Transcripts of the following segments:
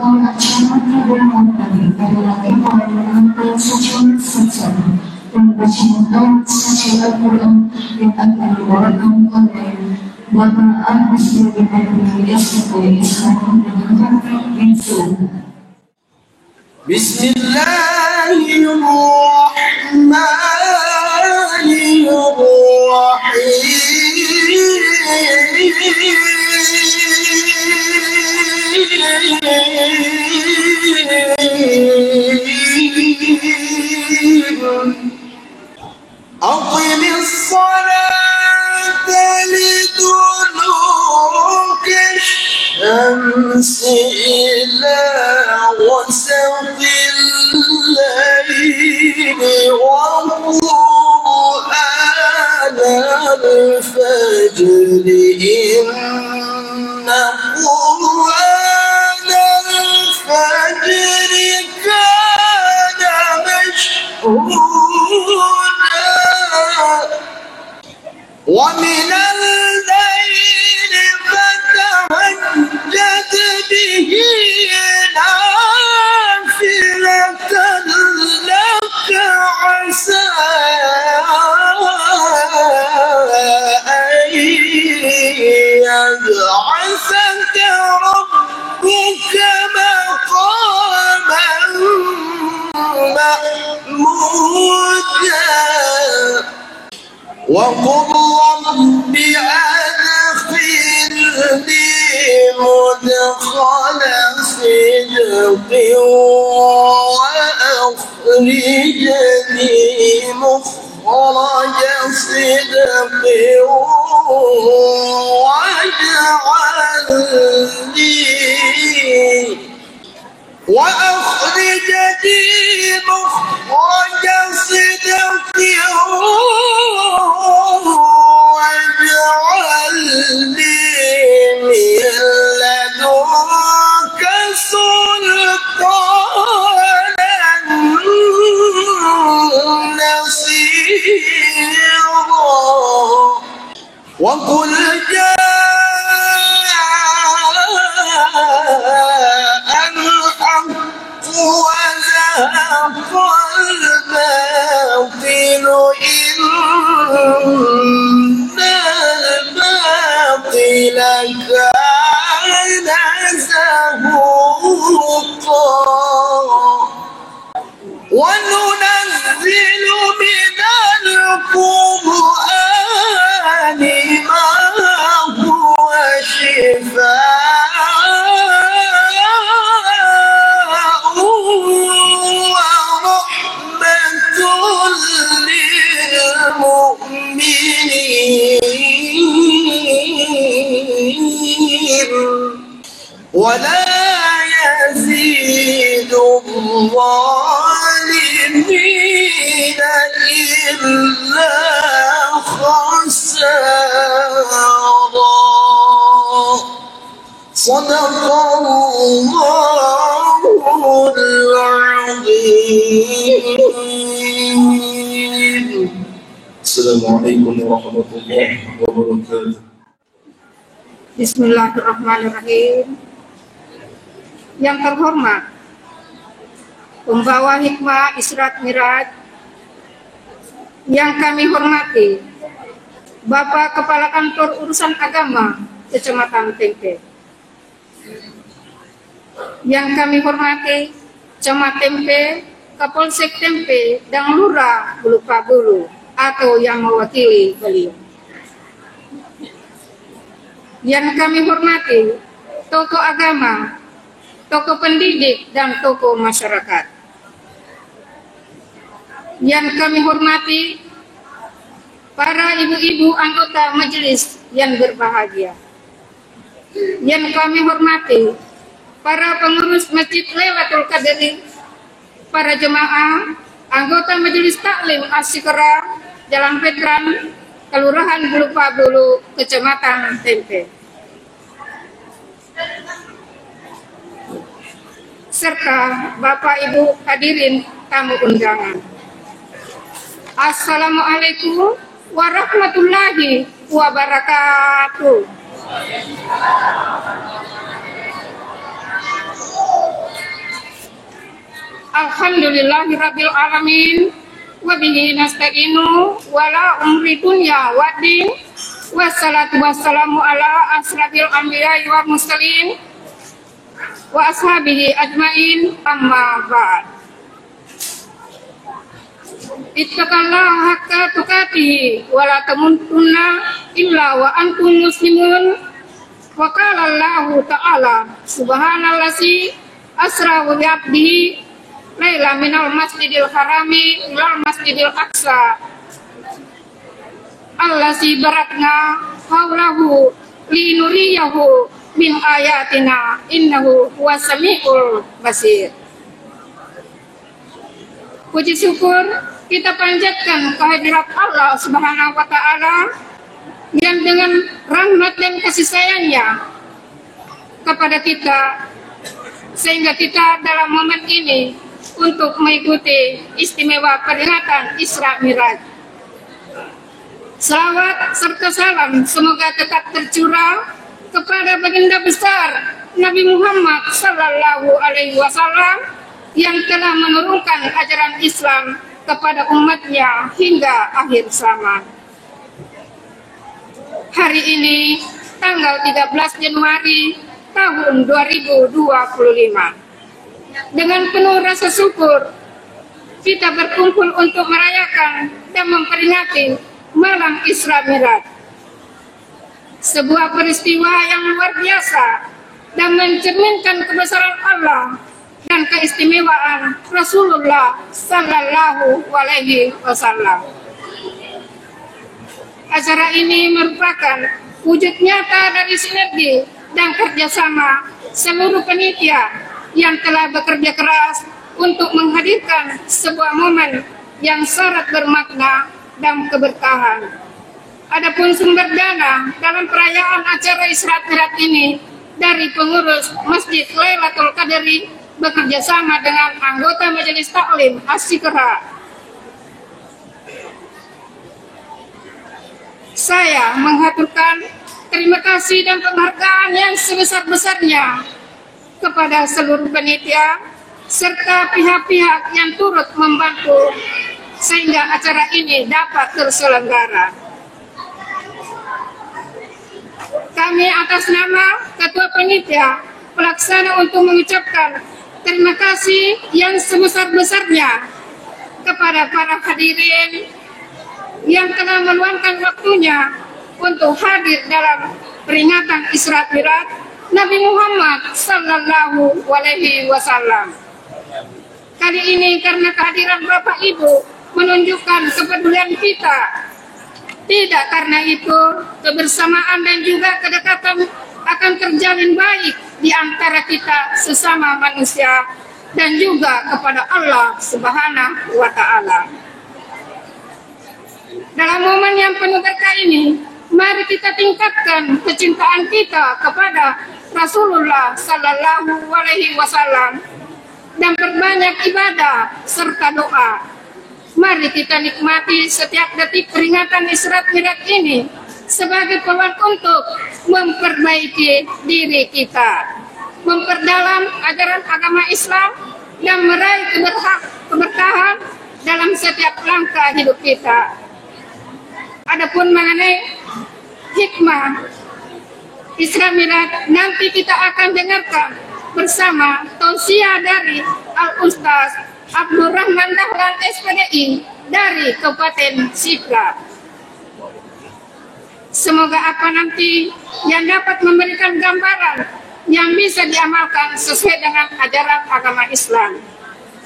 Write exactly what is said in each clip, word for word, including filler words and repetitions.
Acara pembukaan dari Kepala Suci Suci dan Bacaan Suci Al-Quran yang akan dibawakan oleh Bapak Agus Yudhani S P, S K, dan Bapak Yusuf. بسم الله الرحمن الرحيم. أقم الصلاة لدلوك الشمس إلى غسق الليل وقرآن الفجر إن قرآن الفجر كان مشهودا. ومن الليل فتهجد به نافلة لك عسى أن يبعثك ربك مقاما محمودا. وقل رب أدخلني مدخل صدق وأخرجني مخرج صدق واجعل لي وأخرجني مخرج صدق واجعل لي من لدنك سلطانا نصيرا. وقل جاء الحق وزهق الباطل إن الباطل كان زهوقا. وننزل من القرآن ما هو شفاء ورحمة للمؤمنين. ولا يزيد الظالمين إلا خسارا. صدق الله العظيم. السلام عليكم ورحمة الله وبركاته. Bismillahirrahmanirrahim. Yang terhormat pembawa hikmah Isra Miraj, yang kami hormati Bapak Kepala Kantor Urusan Agama Kecamatan Tempe, yang kami hormati Camat Tempe, Kapolsek Tempe, dan Lurah Bulu Pabulu atau yang mewakili beliau. Yang kami hormati tokoh agama, tokoh pendidik, dan tokoh masyarakat. Yang kami hormati para ibu-ibu anggota majelis yang berbahagia. Yang kami hormati para pengurus Masjid Lailatul Qadri, para jemaah, anggota Majelis Taklim Asy-Syikrah Jalan Veteran, Kelurahan Bulu Pabulu, Kecamatan Tempe, serta Bapak Ibu hadirin tamu undangan. Assalamualaikum warahmatullahi wabarakatuh. Alhamdulillahi rabbil alamin. Wa bihi nasta'inu wa la umri dunya waddin. Wassalatu wassalamu ala asrafil anbiya'i wal mursalin wa ashabihi ajmain, amma ba'd. Ittaqullaha haqqa tuqatihi wa la tamutunna illa wa antum muslimun. Wa qala Allahu ta'ala, subhanallazi asra bi abdihi laila minal masjidil harami ilal masjidil aqsa allazi barakna haulahu linuriyahu min ayatina innahu huwas samiul basir. Puji syukur kita panjatkan kehadirat Allah Subhanahu wa Ta'ala yang dengan rahmat dan kasih sayangnya kepada kita, sehingga kita dalam momen ini untuk mengikuti istimewa peringatan Isra Miraj. Salawat serta salam semoga tetap tercurah kepada Baginda Besar Nabi Muhammad Sallallahu Alaihi Wasallam yang telah menurunkan ajaran Islam kepada umatnya hingga akhir zaman. Hari ini, tanggal tiga belas Januari tahun dua ribu dua puluh lima, dengan penuh rasa syukur, kita berkumpul untuk merayakan dan memperingati malam Isra Miraj. Sebuah peristiwa yang luar biasa dan mencerminkan kebesaran Allah dan keistimewaan Rasulullah Sallallahu Alaihi Wasallam. Acara ini merupakan wujud nyata dari sinergi dan kerjasama seluruh panitia yang telah bekerja keras untuk menghadirkan sebuah momen yang syarat bermakna dan keberkahan. Adapun sumber dana dalam perayaan acara Isra Mi'raj ini dari pengurus Masjid Lailatul Qadri bekerja sama dengan anggota Majelis Taklim As-Sikra. Saya menghaturkan terima kasih dan penghargaan yang sebesar-besarnya kepada seluruh panitia serta pihak-pihak yang turut membantu sehingga acara ini dapat terselenggara. Kami atas nama Ketua Panitia Pelaksana untuk mengucapkan terima kasih yang sebesar-besarnya kepada para hadirin yang telah meluangkan waktunya untuk hadir dalam peringatan Isra Mi'raj Nabi Muhammad Sallallahu Alaihi Wasallam. Kali ini karena kehadiran Bapak Ibu menunjukkan kepedulian kita. Tidak karena itu, kebersamaan dan juga kedekatan akan terjalin baik di antara kita sesama manusia dan juga kepada Allah Subhanahu wa Ta'ala. Dalam momen yang penuh berkah ini, mari kita tingkatkan kecintaan kita kepada Rasulullah Sallallahu Alaihi Wasallam dan perbanyak ibadah serta doa. Mari kita nikmati setiap detik peringatan Isra Mi'raj ini sebagai peluang untuk memperbaiki diri kita, memperdalam ajaran agama Islam, dan meraih keberha-, keberkahan dalam setiap langkah hidup kita. Adapun mengenai hikmah Isra Mi'raj, nanti kita akan dengarkan bersama tausiah dari Al Ustaz Abdurrahman Dahlan, S P D I, dari Kabupaten Sidrap. Semoga apa nanti yang dapat memberikan gambaran yang bisa diamalkan sesuai dengan ajaran agama Islam.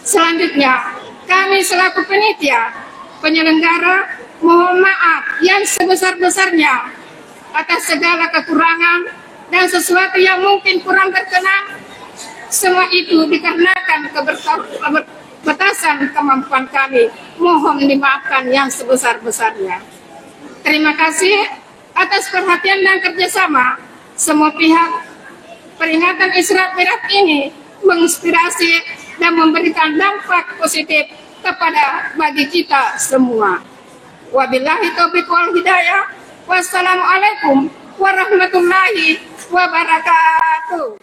Selanjutnya, kami selaku penitia penyelenggara mohon maaf yang sebesar-besarnya atas segala kekurangan dan sesuatu yang mungkin kurang berkenan. Semua itu dikarenakan keberta-, keterbatasan kemampuan kami. Mohon dimaafkan yang sebesar-besarnya. Terima kasih atas perhatian dan kerjasama semua pihak. Peringatan Isra Mi'raj ini menginspirasi dan memberikan dampak positif kepada bagi kita semua. Wabillahi taufiq wal hidayah. Wassalamualaikum warahmatullahi wabarakatuh.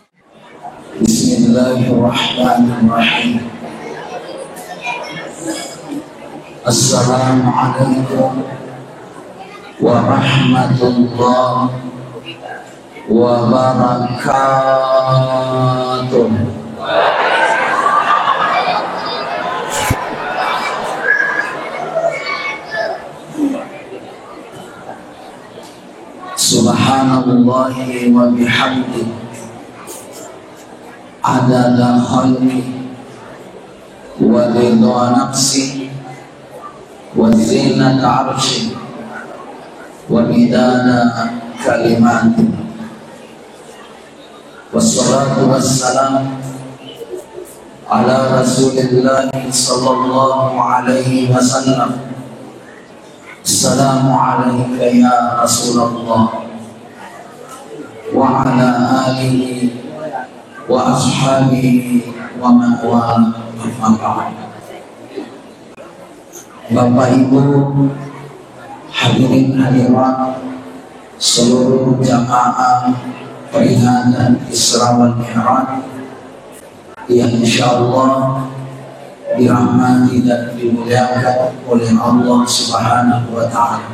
Bismillahirrahmanirrahim. Assalamualaikum warahmatullahi wabarakatuh. Subhanallahi wa bihamdi, adada khalqi, wa ridha nafsi, wa zinata arshi, wa midada kalimati. Wassalatu wassalam ala Rasulillahi sallallahu alaihi wasallam. Assalamu alaika ya Rasulullah, wa ala alihi wa ashabihi wa man wala, amma ba'd. Bapak Ibu, hadirin hadirat, seluruh jamaah peringatan Isra wal Mi'raj yang insyaallah dirahmati dan dimuliakan oleh Allah Subhanahu wa Ta'ala.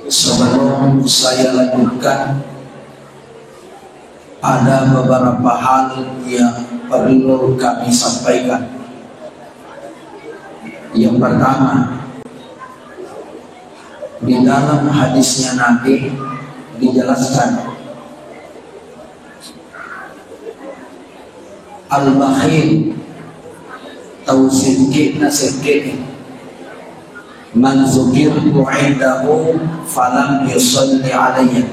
Sebelum saya lanjutkan, ada beberapa hal yang perlu kami sampaikan. Yang pertama, di dalam hadisnya Nabi dijelaskan, al-bakhil, tau sengke'na sengke'e. Man dzukirtu indahu falam yusalli alayya.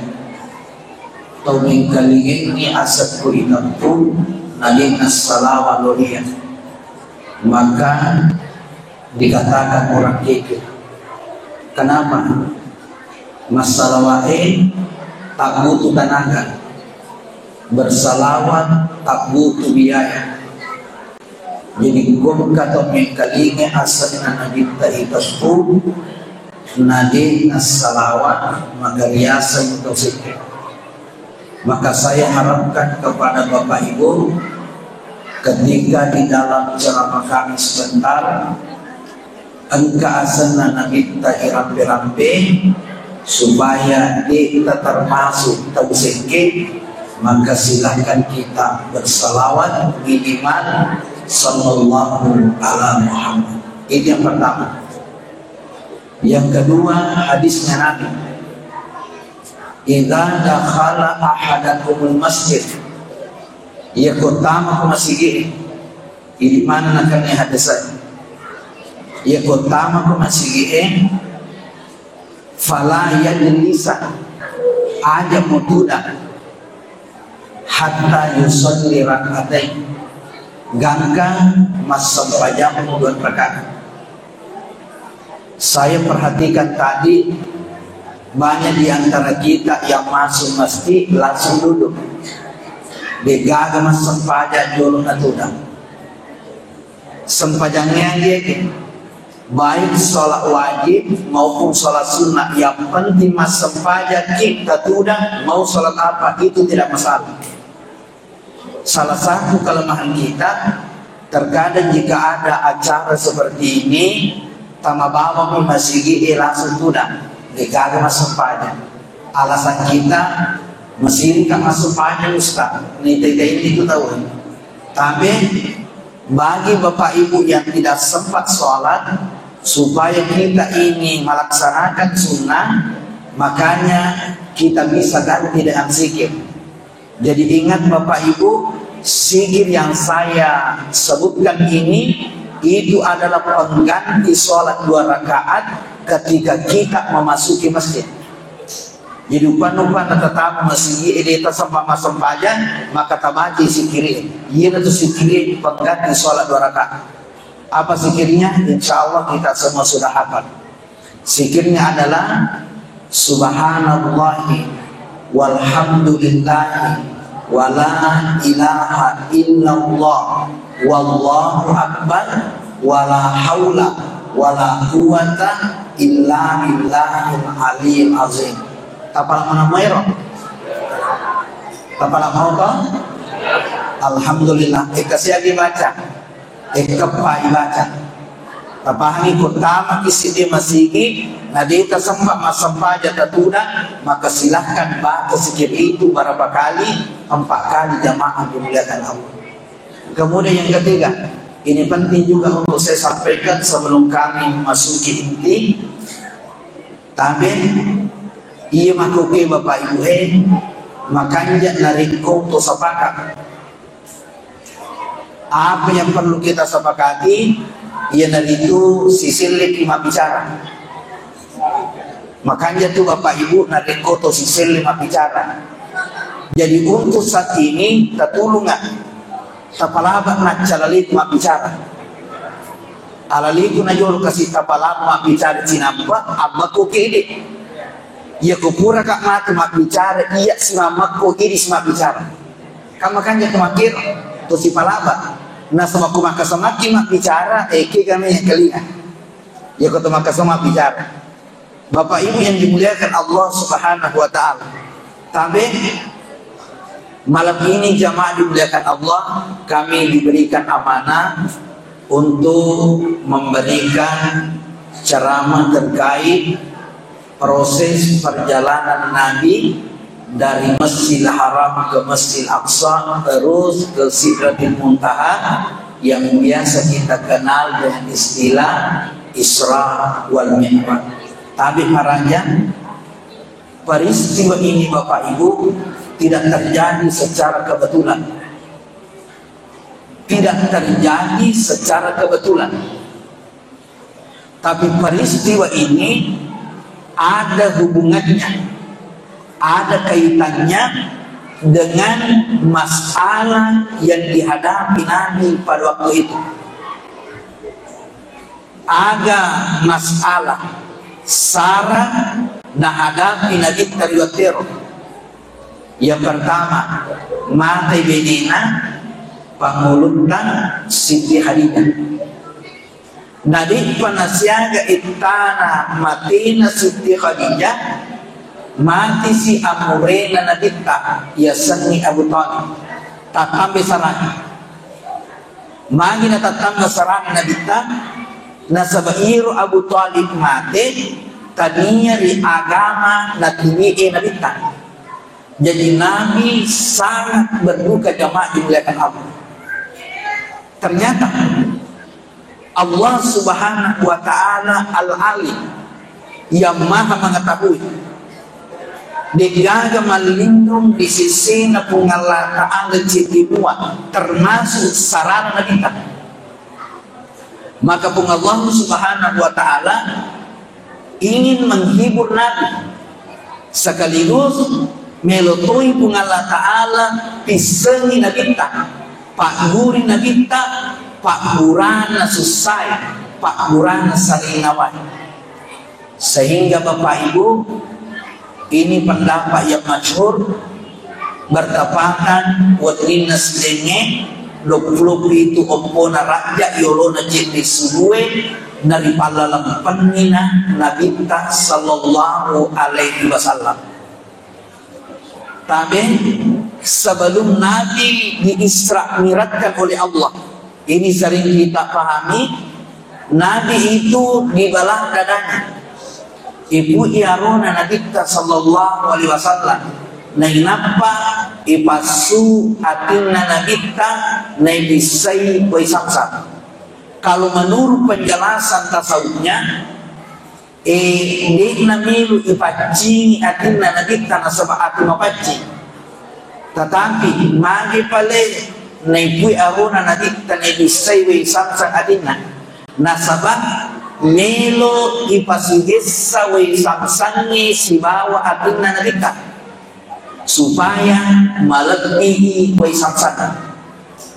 Tau mengkalingengngi asekku iteppu, na de'na salawa lao ri ia, maka dikatakan orang kafir. Kenapa? Massalawa'e tak butuh tenaga, bersalawat tak butuh biaya. Jadi, ko engka tau mengkalinga asenna Nabitta iteppu, na de' nassalawa, maka riaseng tau sekke. Maka saya harapkan kepada Bapak Ibu, ketika di dalam ceramah kami sebentar, engka asenna Nabitta irampe-rampe, supaya de'ta termasuk tau sekke, maka silahkan kita bersalawat minimal sallallahu ala Muhammad. Itu yang pertama. Yang kedua, hadisnya Nabi, "Idza dakhala ahadakumul masjid," iya ko tama ko masigi, idi maneng nakenna hadisna. Iya ko tama ko masigi, fala yajlisa, aja mutudang, hatta yusalli rak'atain, gangka massempajang dua rakaat. Saya perhatikan tadi, banyak di antara kita yang masuk masjid langsung duduk. De'gaga massempajang jolo natudang. Sempajangnge iye, baik sholat wajib maupun sholat sunnah, yang penting massempajang ki tatudang, mau sholat apa, itu tidak masalah. Salah satu kelemahan kita, terkadang jika ada acara seperti ini, tama bawang mi masigi, eh, langsung tudang, de'gaga massempajang. Alasan kita, masigi ka massempajang, Ustaz. Nita-nita ini itu tahu. Tapi bagi Bapak Ibu yang tidak sempat sholat, supaya kita ini melaksanakan sunnah, makanya kita bisa ganti dengan zikir. Jadi ingat Bapak Ibu, zikir yang saya sebutkan ini itu adalah pengganti sholat dua rakaat ketika kita memasuki masjid. Jadi upanna-upanna tatama masigi, eh, de' tasempa massempajang, maka tabaca zikir. Iyanatu zikir pengganti sholat dua rakaat. Apa zikirnya? Insya Allah kita semua sudah hafal. Zikirnya adalah, "Subhanallahi walhamdulillahi wa la ilaha illallah wallahu akbar wa la haula wa la quwwata illa billahil aliyil azim." Tapala mana maero? Tapala mau to? Alhamdulillah, ekkasiagi baca, ekkeppai baca. Tapahangi ko tamaki siddi masigi, na de tasempa massempajang tatudang, maka silahkan baca sikiritu berapa kali, empat kali jamaah dimuliakan Allah. Kemudian yang ketiga, ini penting juga untuk saya sampaikan sebelum kami memasuki inti. Tabe, iya makkuke Bapak Ibu e, makanja narekko to sapaka. Apa yang perlu kita sepakati, iyanaritu siselleki mabbicara. Makanja tu Bapak Ibu narekko to siselle mabbicara. Jadi untuk saat ini tatulunga tapalaba macca laleku mabbicara. Alaleku najolo kasi tapalaba mabbicara cinampa, ammekko kede. Iya ko puraka matu mabbicara, iya si mammekko idi si mabbicara. Kan makanja to makkiro, to sipalaba. Nasaba ko makkasamaki mabbicara, eh, kega me yang kelinga. Iya ko to makkasama mabbicara. Bapak Ibu yang dimuliakan Allah Subhanahu wa Ta'ala. Tabe, malam ini jamaah dimuliakan Allah, kami diberikan amanah untuk memberikan ceramah terkait proses perjalanan Nabi dari Masjidil Haram ke Masjidil Aqsa, terus ke Sidratil Muntaha yang biasa kita kenal dengan istilah Isra wal Mi'raj. Tabe maraja, peristiwa ini Bapak Ibu tidak terjadi secara kebetulan. Tidak terjadi secara kebetulan. Tapi peristiwa ini ada hubungannya, ada kaitannya dengan masalah yang dihadapi Nabi pada waktu itu. Aga masalah sara nahadapi Nabitta ri wettero. Yang pertama, mate benena pangulutta Siti Khadijah. Nade'pa nasiaga ettana matena Siti Khadijah, matisi amurena Nabitta, yasengnge Abu Thalib. Tattambe sarana. Magi natattambe sarana Nabitta? Nasaba iyaro Abu Thalib mate, tania ri agama natini'e Nabitta. Jadi Nabi sangat berduka, jamaah dimuliakan Allah. Ternyata Allah Subhanahu wa Ta'ala Al-Alim, yang Maha Mengetahui. De'gaga mallindung di sisina Puang Allah Ta'ala ceddi mua, termasuk sarana Nabitta. Maka Puang Allah Subhanahu wa Ta'ala ingin menghibur Nabi, sekaligus melo toi Puang Allah Ta'ala pissengi Nabitta, pagguri Nabitta, pagurana sussae, pagurana saringawae. Sehingga Bapak Ibu, ini pendapat yang masyhur, bertepatan wenninna silengnge duappulo pitu oppona Rajja yolona cedde subue, naripallalempengngi na Nabitta sallallahu alaihi wasallam. Tabe, sebelum Nabi diisra mi'rajkan oleh Allah, ini sering kita pahami, Nabi itu dibelah dadanya. Ipu'i arona Nabitta sallallahu alaihi wasallam. Nainappa ipassu atinna Nabitta, naibissai wai Samsam. Kalau menurut penjelasan tasawufnya, eh, de'na melo ipaccingi atinna Nabitta nasaba ati mapaccing. Tetapi magi pale naipui arona Nabitta naibissai wai Samsam atinna? Nasaba melo ipasigessa wai Samsangnge sibawa atinna Nabitta supaya malebbi'i wai Samsam.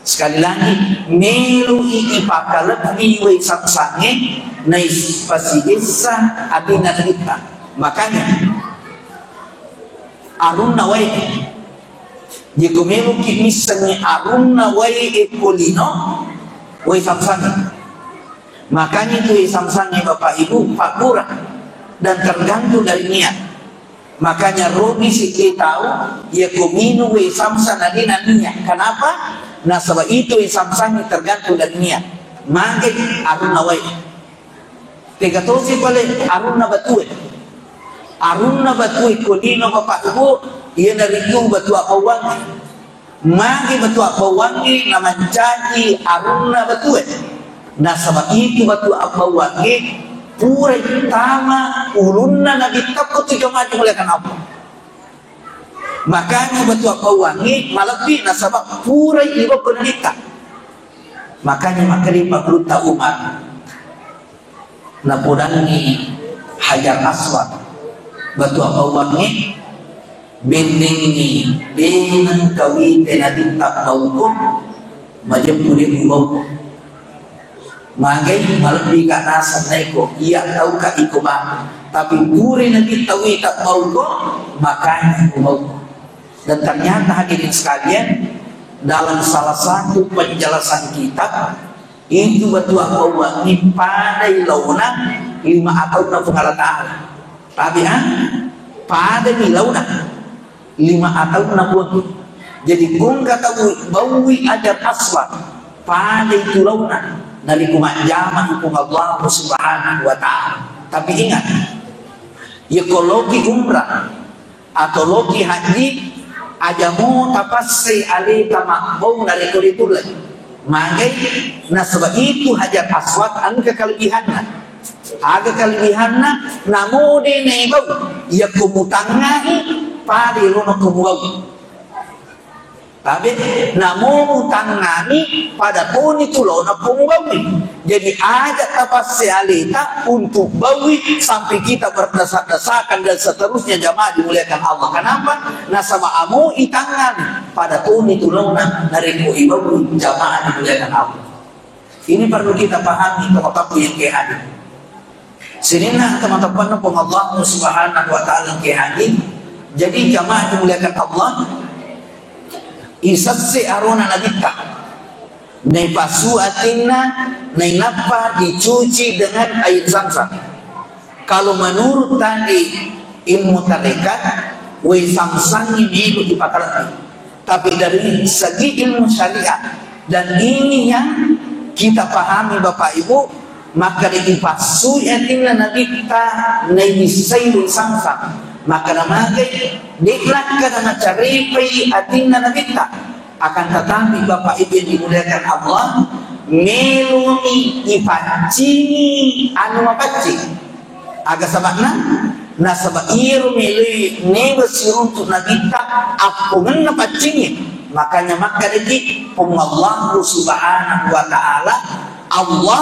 Sekali lagi, meloi ipakalebbi wai Samsangnge naipasigessa atinna Nabitta. Makanya, arunna wae, jeko meloki missengngi arunna wae e ko lino, wai Samsangnge. Makanya itu wai Samsangnge, Bapak Ibu, paggura dan tergantung dari niat. Makanya rugi sikki tau, iya ko minung wai Samsam nadena niat. Kenapa? Nasaba itu isamsangi tergantung dari niat. Mage arunna wae. Tega tosi pale arunna batue. Arunna batue ko lino Bapak Ibu, iyanaritu batu abbauangnge. Magi batu abbauangnge namancaji arunna batue. Nasaba itu batu abbauangnge purai tama ulunna Nabitta ko tu jamaah dimuliakan Allah. Makanya batu abbauangnge malebbi nasaba purai ibau ko Nabitta. Makanya makkedai pabbulutta Umar, napodangngi Hajar Aswad, batu abbauangnge, bennengngi, de nengka uwite Nabitta bauko, majeppu de mubauko. Magai malebbi ka naseng naiko, iya tauka iko ba. Tapi pura Nabitta uwita bauko, makanya mubauko. Dan ternyata hadirin sekalian, dalam salah satu penjelasan kitab, itu batu abbauangnge padai laona lima ataunna Puang Allah Ta'ala. Tabe, ah? Padani laona lima ataunna Puang. Jadi, kung kata baui Hajar Aswad, padai tu laona narekko majjama Puang Allah Subhanahu wa Ta'ala. Tapi ingat, ya kalau ki umrah, atau loki haji, aja mo tapassai aleta mabbau narekko ritullai. Magai, nasaba itu Hajar Aswad engka kelebihanna. Aga kelebihanna? Namo de naibau, yakko mutangngai, pada lona ko mubau. Tabe, namo mutangngangi pada toni tu laona ko mubaui. Jadi aja tapasse aleta untuk baui sampai kita berdesa-desakan dan seterusnya, jamaah dimuliakan Allah. Kenapa? Nasaba amo itangngangi pada toni tu laona narekko ibaui, jamaah dimuliakan Allah. Ini perlu kita pahami, teman-teman yang ke hadir. Sininna teman-teman Puang Allah Subhanahu wa Ta'ala ke hadir. Jadi jamaah dimuliakan Allah, isesse arona Nabitta, naipasu atinna, nainappa dicuci dengan air zam-zam. Kalau menurut tadi ilmu tarekat, wae samsangngi melo dipakalebbi. Tapi dari segi ilmu syariat, dan ini yang kita pahami Bapak Ibu, maka dipassui atinna Nabitta naibissai wae samsang. Maka namagai, de' nakkeda macarepai atinna Nabitta. Akan tetapi Bapak Ibu yang dimuliakan Allah, meloni ipaccingi anu mapaccing. Aga saba'na? Nasaba iyaro meloi newe siruntu Nabitta appongenna paccingnge. Makanya makkedaki Puang Allahu Subhanahu wa Ta'ala, Allah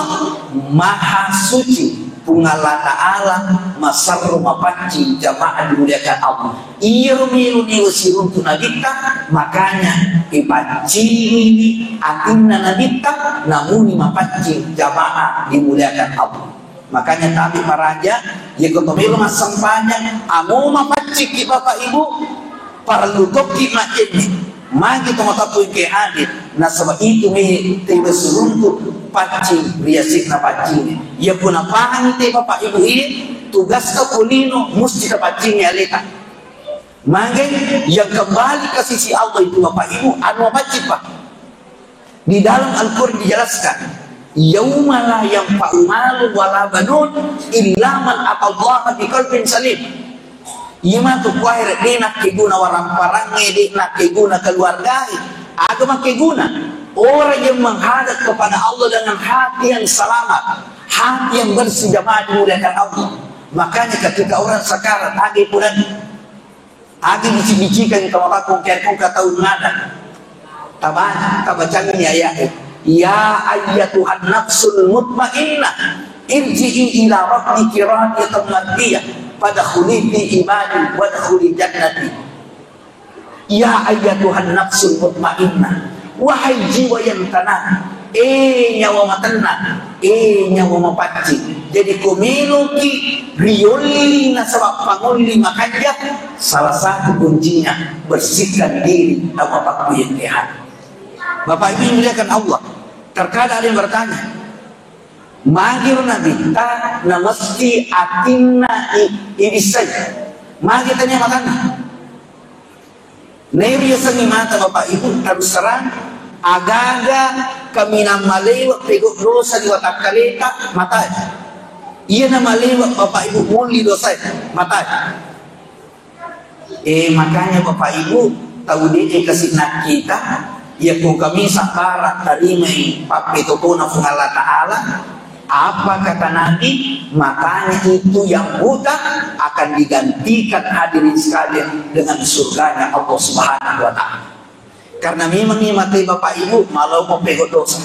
Maha Suci. Puang Allah Ta'ala maserro mapaccing, jamaah dimuliakan Allah. Iyaro melo newe siruntu Nabitta, makanya ipaccingi atinna Nabitta, namuni mapaccing, jamaah dimuliakan Allah. Makanya tabe maraja, yeko to melo massempajang, amo mapaccikki Bapak Ibu, parellu tokki majjenne. Magi to matapui ke hadir, nasaba itu me tebe suruntu paccing riasikna paccingnge. Yeko napahangi te Bapak Ibu iye, tugasta ko lino musti tapaccingi aleta. Magi yang kembali ke sisi Allah itu Bapak Ibu, anu mapaccing, Pak. Di dalam Al-Quran dijelaskan, "Yauma la yanfa'u malun wala banun illa man atallaha biqalbin salim." Iya matu ku akhirat, de' nakkeguna waramparangnge, de' nakkeguna keluargae. Aga makkeguna? Orang yang menghadap kepada Allah dengan hati yang selamat, hati yang bersih, jamaah dimuliakan Allah. Makanya ketika orang sakarat, agi pulang Agi bici-bicikan tau mapakkung kengkung ka tau ngada. Taba-, tabacangi ayat, "Ya ayyatuhan nafsul mutmainnah, irji'i ila rabbiki radiyatan mardiyah, fadkhuli fi ibadi wadkhuli jannati." Ya ayyatuhan nafsul mutmainnah, wahai jiwa yang tenang, eh nyawa matenna, eh nyawa mapaccing. Jadi ko meloki riolli nasaba pangolli makanja, salah satu kuncinya bersihkan diri, tau mapakkung yang sehat. Bapak Ibu yang dimuliakan Allah, terkadang ada yang bertanya, magiro Nabitta na mesti atinna i-, ibissai? Magi tania matanna? Naiyasengngi mata Bapak Ibu, terus terang, Agaga kaminang malewa pegau dosa di watakkaleta, matae. Iyana malewa Bapak Ibu mulli dosae, matae. Eh, makanya Bapak Ibu, tau de'e kasi nakkita, yakko kami sabbara tarimai pappetopona Puang Allah Ta'ala, apa kata Nabi, matanya itu yang buta akan digantikan, hadirin sekalian, dengan surganya Allah Subhanahu wa Ta'ala. Karena memang ini mate Bapak Ibu, malau mau pegau dosa.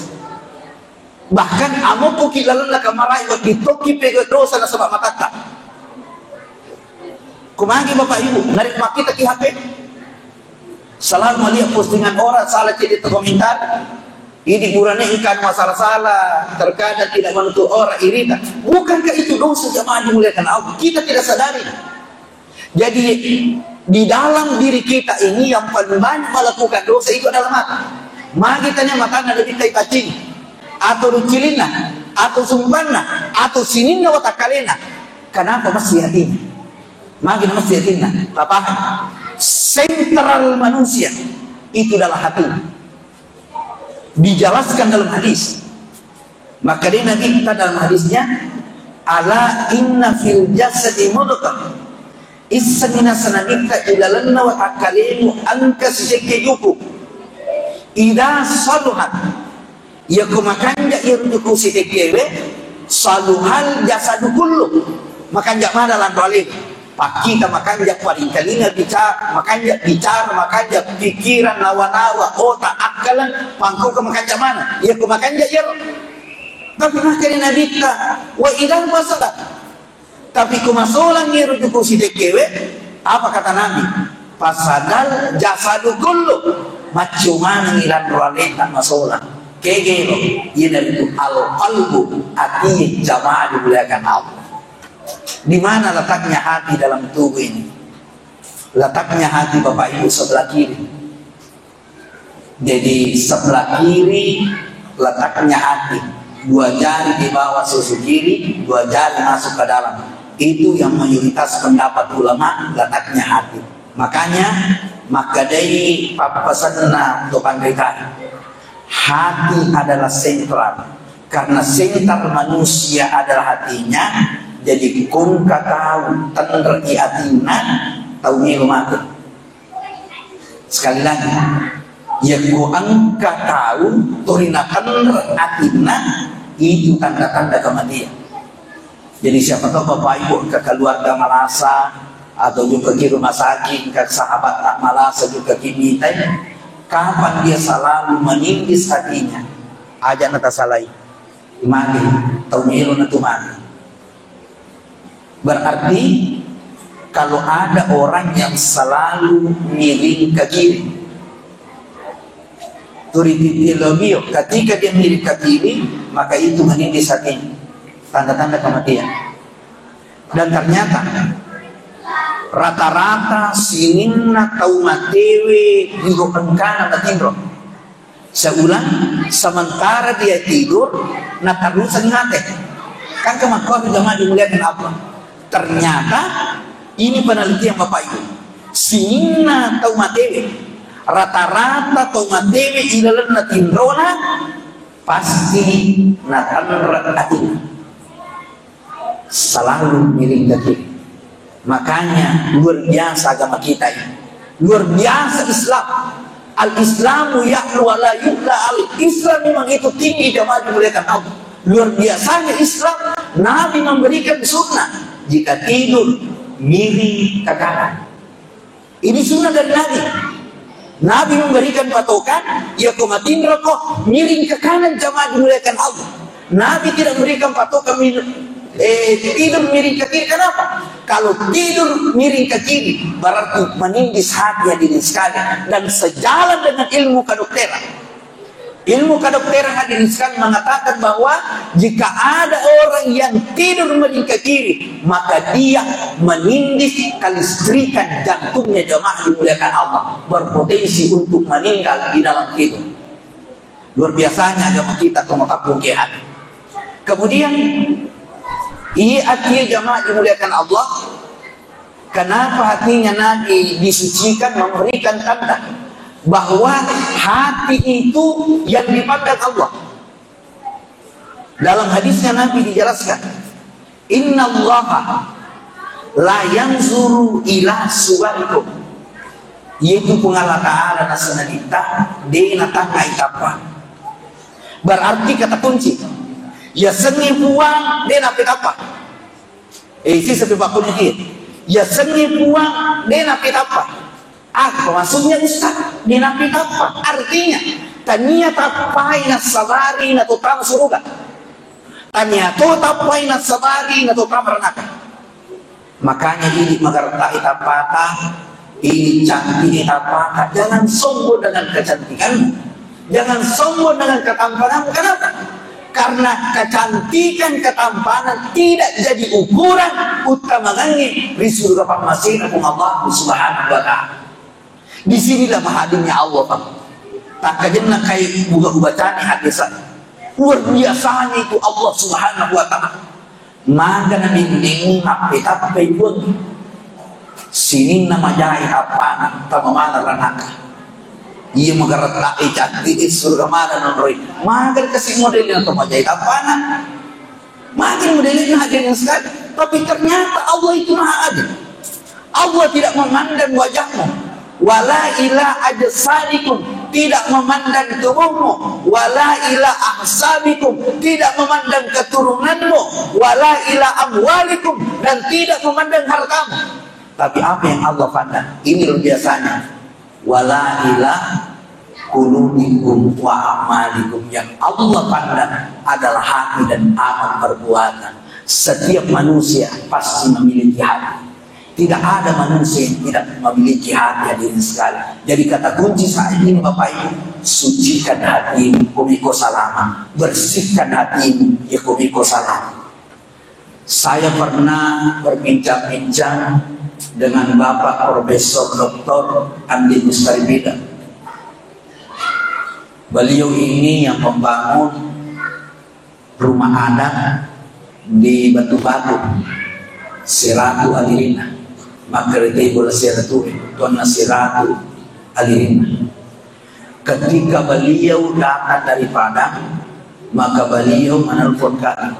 Bahkan amokkoki lalenna kamarae wedding tokki pegau dosa nasaba matatta. Kumagi Bapak Ibu, narik makkitaki H P. Selalu melihat postingan orang, salah cedde komentar. Ini burane ikan masalah-salah, terkadang tidak menutup orang, irita. Bukankah itu dosa, jamaah dimuliakan Allah? Kita tidak sadari. Jadi, di dalam diri kita ini yang paling banyak melakukan dosa itu adalah mata. Magi tanya matana lebih tai pacing, atau rucilinna, atau sumbanna, atau sininna watakkalena. Kenapa mesti hatinya? Magi mesti hatinya. Bapak, sentral manusia itu adalah hati. Dijelaskan dalam hadis. Maka dia Nabi kita dalam hadisnya, "Ala inna fil jasadi mudghah." Issengi nasaba Nabi kita ilalenna watakkalemu engka sisekke juku. Idza saluhat, yako makanja iya juku sisekkewe, saluhal jasadu kullu. Makanja mana lanro alemu. Pakkita makanja paringkalinga bicara, makanja bicara, makanja pikiran, nawa-nawa, otak, akkalan, pangkauka makanja mana. Iya ko makanja iyaro. Tapi makkeda Nabitta, "Wa idza fasadat." Tapi ko masolang iyaro juku sitekkewe, apa kata Nabi? "Fasadal jasadu kullu." Maccu manengngi lanro aleta masolang. Kegero, iyanaritu al-qalbu, ati, jamaah dimuliakan Allah. Di mana letaknya hati dalam tubuh ini? Letaknya hati Bapak Ibu sebelah kiri. Jadi sebelah kiri letaknya hati. Dua jari di bawah susu kiri, dua jari masuk ke dalam. Itu yang mayoritas pendapat ulama letaknya hati. Makanya makkedai pappasenna to panrita. Hati adalah sentral. Karena sentral manusia adalah hatinya, jadi ko engka tau tenreki atinna, tau melo mate. Sekali lagi, yakko engka tau tori natenre atinna, itu tanda-tanda kematian. Jadi siapa tahu Bapak Ibu engka keluarga malasa atau jokka ki rumah sakit, engka sahabat tak malasa jokka ki mitai, kapan dia selalu menindis hatinya, aja natasalai. Mati, tau melo na tu mati. Berarti kalau ada orang yang selalu miring ke kiri, turi titi lobio, ketika dia miring ke kiri, maka itu menindis hatinya. Tanda-tanda kematian. Dan ternyata rata-rata sininna tau matewe ri engkana matinro. Seulang, sementara dia tidur, natarrusangi mate. Kan kemakkuapi jamaah dimuliakan Allah. Ternyata ini penelitian Bapak Ibu. Sininna tau matewe, rata-rata tau matewe ilalenna tinrona pasti natanre atinna. Selalu miring ke kiri. Makanya luar biasa agama kita ini. Luar biasa Islam. Al-Islamu ya'lu wa la yu'la alaih. Islam memang itu tinggi, jamaah dimuliakan Allah. Luar biasanya Islam, Nabi memberikan sunnah. Jika tidur, miring ke kanan. Ini sunnah dari Nabi. Nabi memberikan patokan, ya ko matinroko, miring ke kanan, jamaah dimuliakan Allah. Nabi tidak memberikan patokan min-, eh, tidur miring ke kiri. Kenapa? Kalau tidur miring ke kiri, berarti menindis hati, hadirin sekalian. Dan sejalan dengan ilmu kedokteran. Ilmu kedokteran, hadirin sekalian, mengatakan bahwa jika ada orang yang tidur miring ke kiri, maka dia menindis kelistrikan jantungnya, jamaah dimuliakan Allah, berpotensi untuk meninggal di dalam tidur. Luar biasanya agama kita, tong makappung ke hati. Kemudian, iya, akhirnya, jamaah dimuliakan Allah, kenapa hatinya Nabi disucikan, memberikan tanda? bahwa hati itu yang dipandang Allah. Dalam hadisnya Nabi dijelaskan, "Innallaha la yanzuru ila suwarikum." Yaitu Puang Allah Ta'ala nasenna ditta, de natangngai tappa. Berarti kata kunci, yasengnge Puang de napetappa. Eh, isi sepi pakkunni ki. Yasengnge Puang de napetappa. Apa maksudnya, Ustaz? De napetappa. Artinya, tania tappai nassabari natotama suruga. Tania to tappai nassabari natotama ranaka. Makanya idi magarettai tappata, idi canti'i tappata. Jangan sombong dengan kecantikanmu. Jangan sombong dengan ketampananmu. Kenapa? Karena kecantikan, ketampanan tidak jadi ukuran uttamangengnge ri suruga pammasena Puang Allah Subhanahu wa Ta'ala. Di sinilah mahadirnya Allah, Pak. Takkajenna kai buga ubacani hadis. Luar biasanya itu Allah Subhanahu wa Ta'ala. Maga nabindengi mappetappai Puang. Sininna majai tappana, tama maneng ranaka. Iya magarettai canti'i suruga maneng nonroi. Maga kasi model yang majai tappana. Makin modelnya hadirin sekali. Tapi ternyata Allah itu maha adil. Allah tidak memandang wajahmu. Wala ila ajsadikum, tidak memandang tubuhmu. Wala ila ahsabikum, tidak memandang keturunanmu. Wala ila amwalikum, dan tidak memandang hartamu. Tapi apa yang Allah pandang? Ini luar biasanya. Wala ila qulubikum wa a'malikum. Yang Allah pandang adalah hati dan amal perbuatan. Setiap manusia pasti memiliki hati. Tidak ada manusia yang tidak memiliki hati, hadirin sekalian. Jadi, kata kunci saat ini, Bapak Ibu, sucikan hatimu, komiko salama. Bersihkan hatimu, ya komiko salama. Saya pernah berbincang-bincang dengan Bapak Profesor Doktor Andi Mustaribida. Beliau ini yang membangun rumah adat di Batu-Batu, Siratu Alirina. Makkeretai bola Siratu, tuanna Siratu Alirina. Ketika beliau datang dari Padang, maka beliau menelpon kami.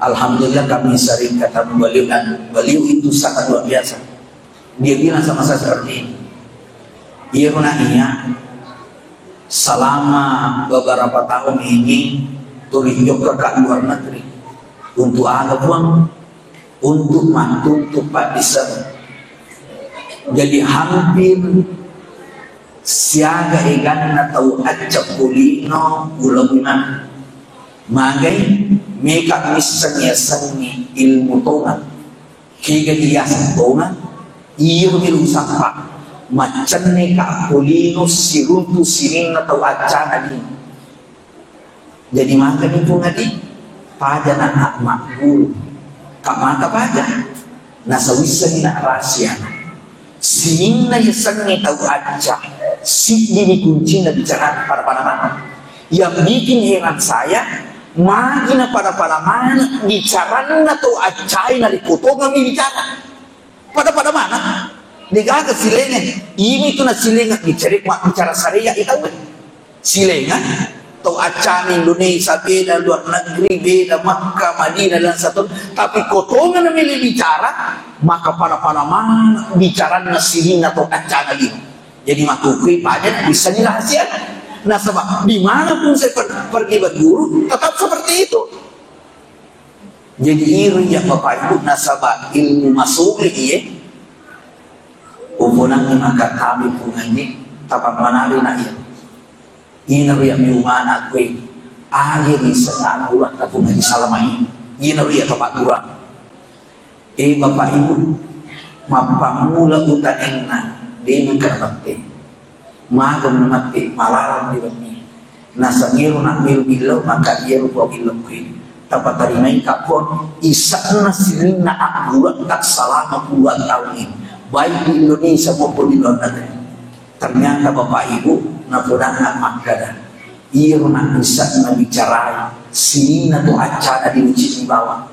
Alhamdulillah, kami sering ketemu beliau dan beliau itu sangat luar biasa. Dia bilang sama saya seperti ini, "Iya, Nona, iya, selama beberapa tahun ini tuli jokka ke luar negeri. Untuk apa, Puang? Untuk mattuntu paddiseng. Jadi hampir siaga eganna tau accappolino ulaunan. Magai, meka misseng yasengnge ilmu tongeng. Kega diaseng tongeng, iyaro mi usappa. Maccenne ka polino siruntu sininna tau accana dino." Jadi makani Puang Adi, paja na magguru. Ka maka paja, nasawissengi na rahasia. Sininna yasengnge tau acca, siddimi kuncinna bicara pada-pada mana. Yang bikin heran saya, magi na pada-pada mana bicaranna tau accai na ripotongeng mi bicara. Pada-pada mana? Degaga silenga. Ini tu na silenga bicara, bicara syariat itu. Silenga, tau accana Indonesia beda, luar negeri beda, Makkah, Madinah dan satu. Tapi ko tongeng na mele bicara, maka pada-pada mana bicaranna sininna tau accana lino. Jadi makkukui paja bisa dirahasiakan. Nasaba dimanapun saya per- pergi berguru, tetap seperti itu. Jadi iri ya Bapak Ibu, nasaba ilmu masuli iye. Uponangi maka kami pungangi, tapammanari na iya. Ina ria mi umana kui, agi ri senna kurang tapungangi salamai. Ina ria tapak kurang. Eh, Bapak Ibu, mappammula utanenna, de nengka mette. Maga mette, malarang di wenni. Nasengiro na milu billau, maka iyaro ko billau kui. Tapatarimai ka ko, isanna sininna agguretta selama puluhan tahun ini, baik di Indonesia maupun di luar negeri. Ternyata Bapak Ibu, napodanna makkada, iyaro na isanna bicarai, sininna to accana di uci di bawah.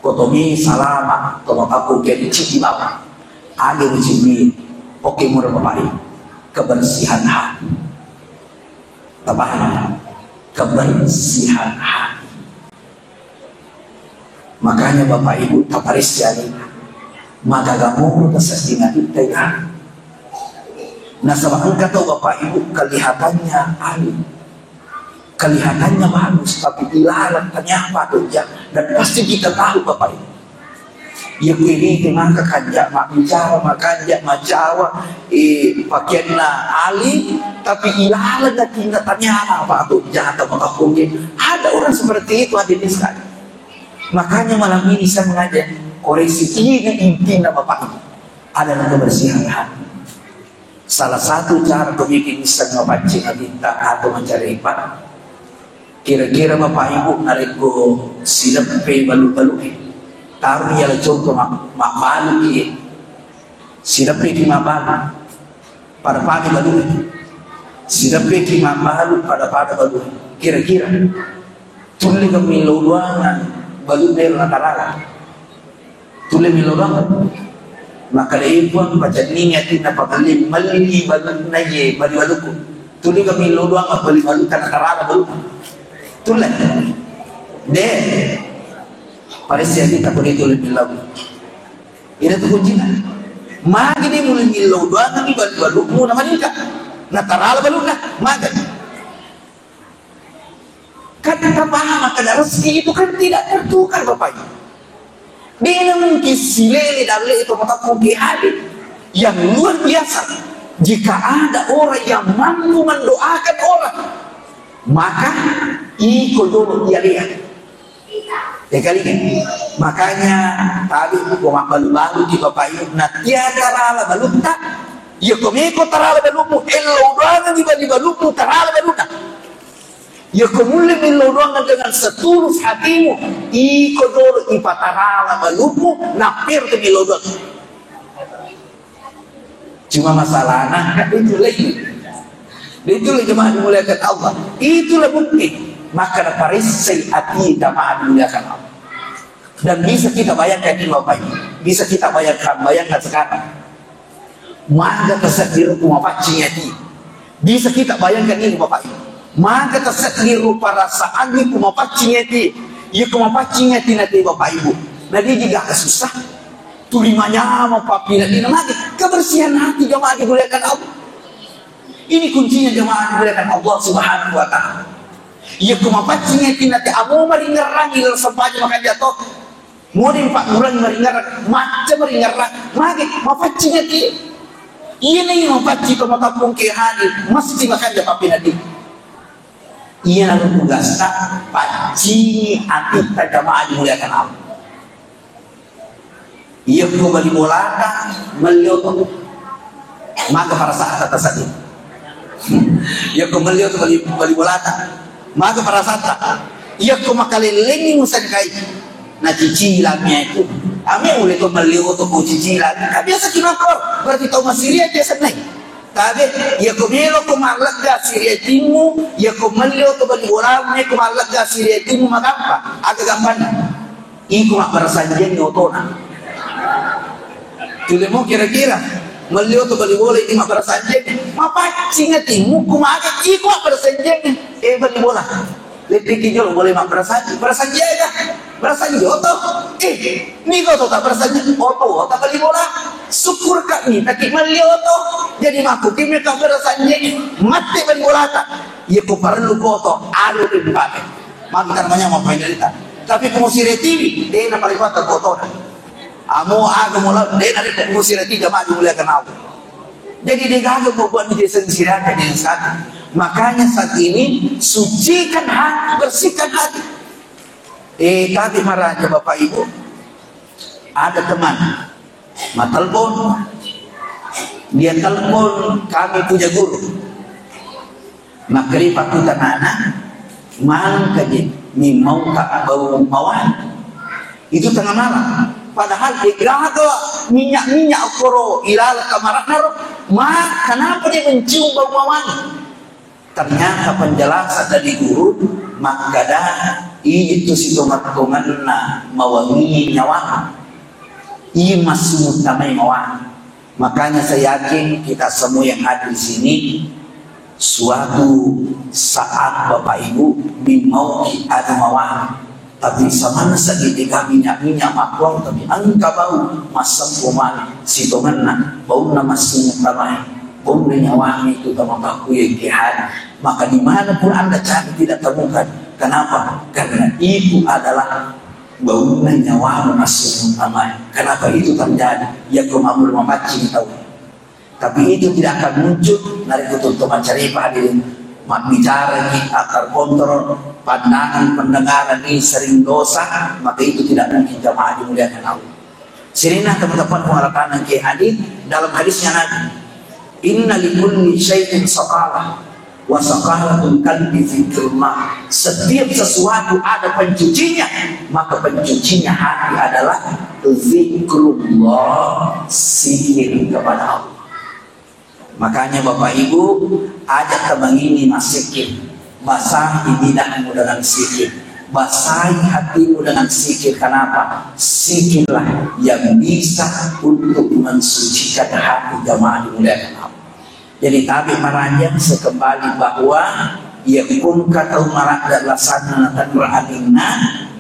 Kotomi salama, tomo aku ke ciki bawah. Ade ciki. Oke, mura Bapak Ibu. Kebersihan hati. Tapahami? Kebersihan hati. Makanya Bapak Ibu, taparessai, maga-gaga moro tasedding atitta. Nasaba engka tau Bapak Ibu kelihatannya alim, kelihatannya bagus, tapi ilalang ternyata tojja. Dan pasti kita tahu Bapak Ibu. Iya kuirite maka kanja mabbicara, makanja macawa, eh, pakeanna alim, tapi ilalang atinna ternyata apa atau jahat apa kaponge. Ada orang seperti itu hadirin sekalian. Makanya malam ini saya mengajak koreksi, ini intinya Bapak Ibu, adalah kebersihan hati. Salah satu cara ko bikin isseng mapaccing atitta atau macarepa, kira-kira Bapak Ibu narekko sileppe balu-balu e, taru iya contoh ma-, mabbalu ki, sileppe ki mabbalu, pada-pada balu e, sileppe ki mabbalu, pada-pada balu e, kira-kira tulle ga millau doangan balu e ro natarala? Tulle millau doang. Makkeda, "Eh, Puang, pacenningi atinna pamelli, melli balunna iye, bali balukku." Tulle ga millau doang, bali balutta natarala balukku? Tulle. De. Paressai atitta ko de tulle millau. Ina tu kuncina. Magi de mulle millau doang, mi bali balukmu na maningka. Natarala balunna. Magi. Kan kita paham, makkeda rezeki itu kan tidak tertukar, Bapak Ibu. Dena mungkin silele dalle itu mataku ke hadir. Yang luar biasa, jika ada orang yang mampu mendoakan orang, maka iko dulu dia lihat. Ya kali kan? Makanya tadi ko mabbalu-balu di Bapak Ibu, na tia tarala balutta, ya ko meko tarala balummu, ello doang di bali balummu tarala balutta. Yako mulle millau doang dengan setulus hatimu, iko dolo ipatarala balummu, napper tu millau doang. Cuma masalahnya, itu lagi. Itu lagi jemaah dimuliakan Allah. Itulah bukti. Maka naparessai ati jemaah dimuliakan Allah. Dan bisa kita bayangkan ini Bapak Ibu. Bisa kita bayangkan, bayangkan sekarang. Maga tasedding ruku mapaccing ati. Bisa kita bayangkan ini Bapak Ibu. Maga tasedding ruku perasaan ku mapaccing ati. Iya ku mapaccing ati nate Bapak Ibu. Nah dia juga susah. Tuli manyameng pappineddinna mate. Kebersihan hati jamaah dimuliakan Allah. Ini kuncinya jamaah dimuliakan Allah Subhanahu wa Ta'ala. Iya ku mapaccing ati nate amo maringerrangi dalam sempajang makanja to. Mode paggurangi maringerrang, macca maringerrang, mage mapaccing ati. Iya nai mapaccing to matappung ke hadir, mesti makanja pappinedding. Iya naro tugasta, paccingi atitta jamaah dimuliakan Allah. Iya ko bali bolata, melli oto. Maka perasaanta tasedding. Iya ko melli oto bali, bali bolata. Maka perasaanta. Iya ko makalellengi musengkai. Na cicilang mi itu. Ame ule to melli oto ko cicilang. Kan biasa ki makko. Berarti tau masiri aja senai. Tabe, iya ko melo ko mallegga siri atimmu, iya ko melli oto bali bolamu, iya ko mallegga siri atimmu magampa. Aga gampanna? Iko mabbarasanjengngi otona. Tulemu kira-kira melli oto bali bola ini mabbarasanjeng. Mapaccing atimmu kumaga iko mabbarasanjeng. Eh, bali bola. Leppiki jolo bola mabbarasanjeng. Barasanjeng aga? Barasanjeng oto. Eh, niga oto tak barasanjeng? Oto, oto bali bola. Syukur kami, taki melli oto. Jadi makku kimi tak barasanjeng. Mate bali bola tak. Iya ko parellu ko oto, anu dipake. Maka namanya mau penderita. Tapi ko musiretiwi, dena paling kuat ko otona. Amo aga mola, dena de ko musireti jamaah dimuliakan Allah. Jadi de gaga membuat diri sendiri siraka dengan satu. Makanya saat ini sucikan hati, bersihkan hati. Eh, tapi maraja Bapak Ibu, ada teman matelpon, dia telpon kami punya guru. Makkeda pakkutana, "Maneng kaje mimmauka bau mawani?" Itu tengah malam. Padahal degaga minyak-minyak koro ilala kamarana ro. Ma, kenapa dia mencium bau mawani? Ternyata penjelasan dari guru makkeda itu sitonget-tongenna mawangi nyawa. Iya massu mutamai mawani. Makanya saya yakin kita semua yang hadir di sini, suatu saat Bapak Ibu, mimauki anu mawani, tapi samanna seddi dega minyak-minyak makkuang, tapi engka bau massempu mani, sitongenna baunna massu tamae, baunna nyawami tu tama pakku yang kehad. Maka dimanapun Anda cari tidak temukan. Kenapa? Karena itu adalah baunna nyawamu massu tamae. Kenapa itu terjadi? Ya, ko mammula mapaccing tau. Tapi itu tidak akan muncul narekko tutto maccaripa, hadirin. Mabbicara kita terkontrol, pandangan pendengaran ini sering dosa, maka itu tidak mungkin, jamaah dimuliakan Allah. Sininna teman-teman pengalaman ke hadis, dalam hadisnya Nabi, "Inna likulli syai'in saqalah." Wasaqalatul qalbi zikrullah. Setiap sesuatu ada pencucinya, maka pencucinya hati adalah zikrullah, zikir kepada Allah. Makanya Bapak Ibu, ajak teman ini massikir, basahi lidahmu dengan zikir, basahi hatimu dengan zikir. Kenapa? Zikirlah yang bisa untuk mensucikan hati, jamaah dimuliakan Allah. Jadi, tabe marajang sekembali bahwa yakung katau maradda lasanna natanra atinna,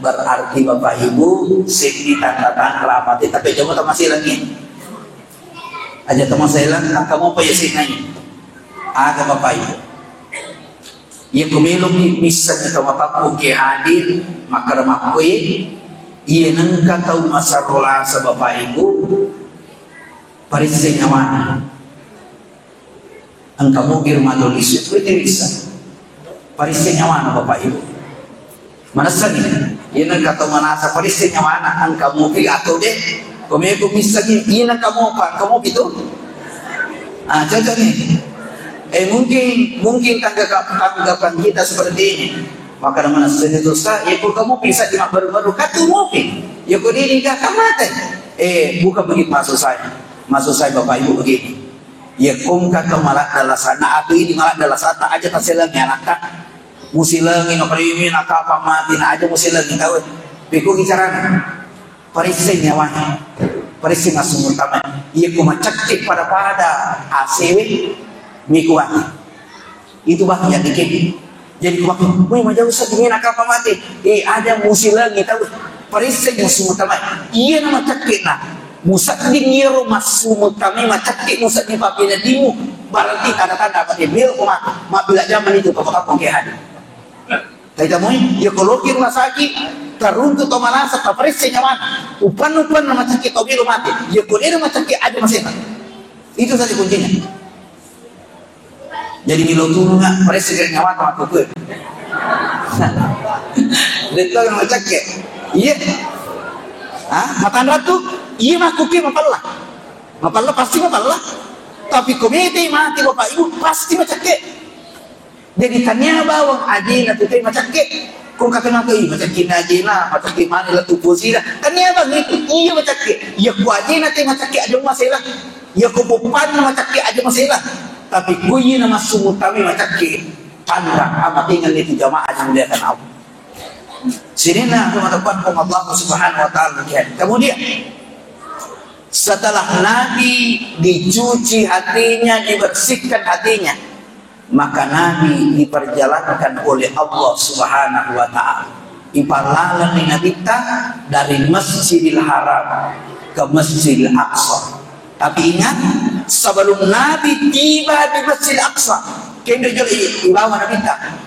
berarti Bapak Ibu, seddi tanra-tanra mate, tapi coba tamaselangi. Aja tamaselang, kamu apa ya sih nai? Ada Bapak Ibu. Iya, ku meloki missengi tau mapakku ke hadir, makkada makkoi, iya nengka tau masarro lasa Bapak Ibu, parisseng nyawana. Engka mobil madoli su, itu bisa. Parisseng nyawana, Bapak Ibu. Manessani, iyana engka tau manasa parisseng nyawana, engka mobil atau de. Komeko missengi, iyana engka mopa, engka mobil tu. Ah, cocok nih. Eh, mungkin, mungkin tanggapan, tanggapan kita seperti ini. Maka manessani tu, Ustaz, ya, kok kamu bisa cuma baru-baru katu mobil? Ya, kok ini gak mate? Eh, bukan begitu maksud saya. Maksud saya, Bapak Ibu, begini. Iya, kongka tau maladda lasanna, atau ini maladda lasatta, aja taselengi anakka. Musilengi, no, kalau ini nakapa mati, na aja musilengi tau. Pekko bicarana. Parisseng nyawana. Parisseng asumur tama. Iya, ko macakke pada-pada A C W, miku mati. Itu bah yang dikit. Jadi, ku makkeda, "Woi, majau seddi, nakapa mate?" Eh, aja musilengi tau. Parisseng massu mutamae. Iya na macakke'na. Musedding iyaro massu mutamae macakke musedding pappeneddimmu. Berarti tanda-tanda mate. Melo ko mate. Mabbila jamani tu kapang-kapang ke hadir. Taitamoi, iya ko loki rumah sakit, teruntu to malasa, taparisseng nyawana. Upanna-upanna macakke to melo mate. Iya ko dena macakke aja masena. Itu saja kuncinya. Jadi milo tulunga, paresseng nyawa makkukue. Detto yang macakke. Iya. Ah, matanra tu, iya makkukue mapella. Mapella pasti mapella. Tapi komete mati Bapak Ibu pasti macakke. Jadi tania bawang ajena tu te macakke. Kong kata mako, "Ih, macakke na ajena, macakke mani la tu posida." Tania bang itu, iya macakke. Iya ku ajena te macakke aja masela. Iya ko poppanna macakke aja masela. Tapi ku iya na massu mutami macakke, tanda amatengan itu jamaah yang dimuliakan Allah. Sininna aku matapan Allah Subhanahu wa Ta'ala. Kemudian, setelah Nabi dicuci hatinya, dibersihkan hatinya, maka Nabi diperjalankan oleh Allah Subhanahu wa Ta'ala. Ipallalenni Nabitta dari Masjidil Haram ke Masjidil Aqsa. Tapi ingat, sebelum Nabi tiba di Masjidil Aqsa, kendo jolo i-, ibawa Nabitta.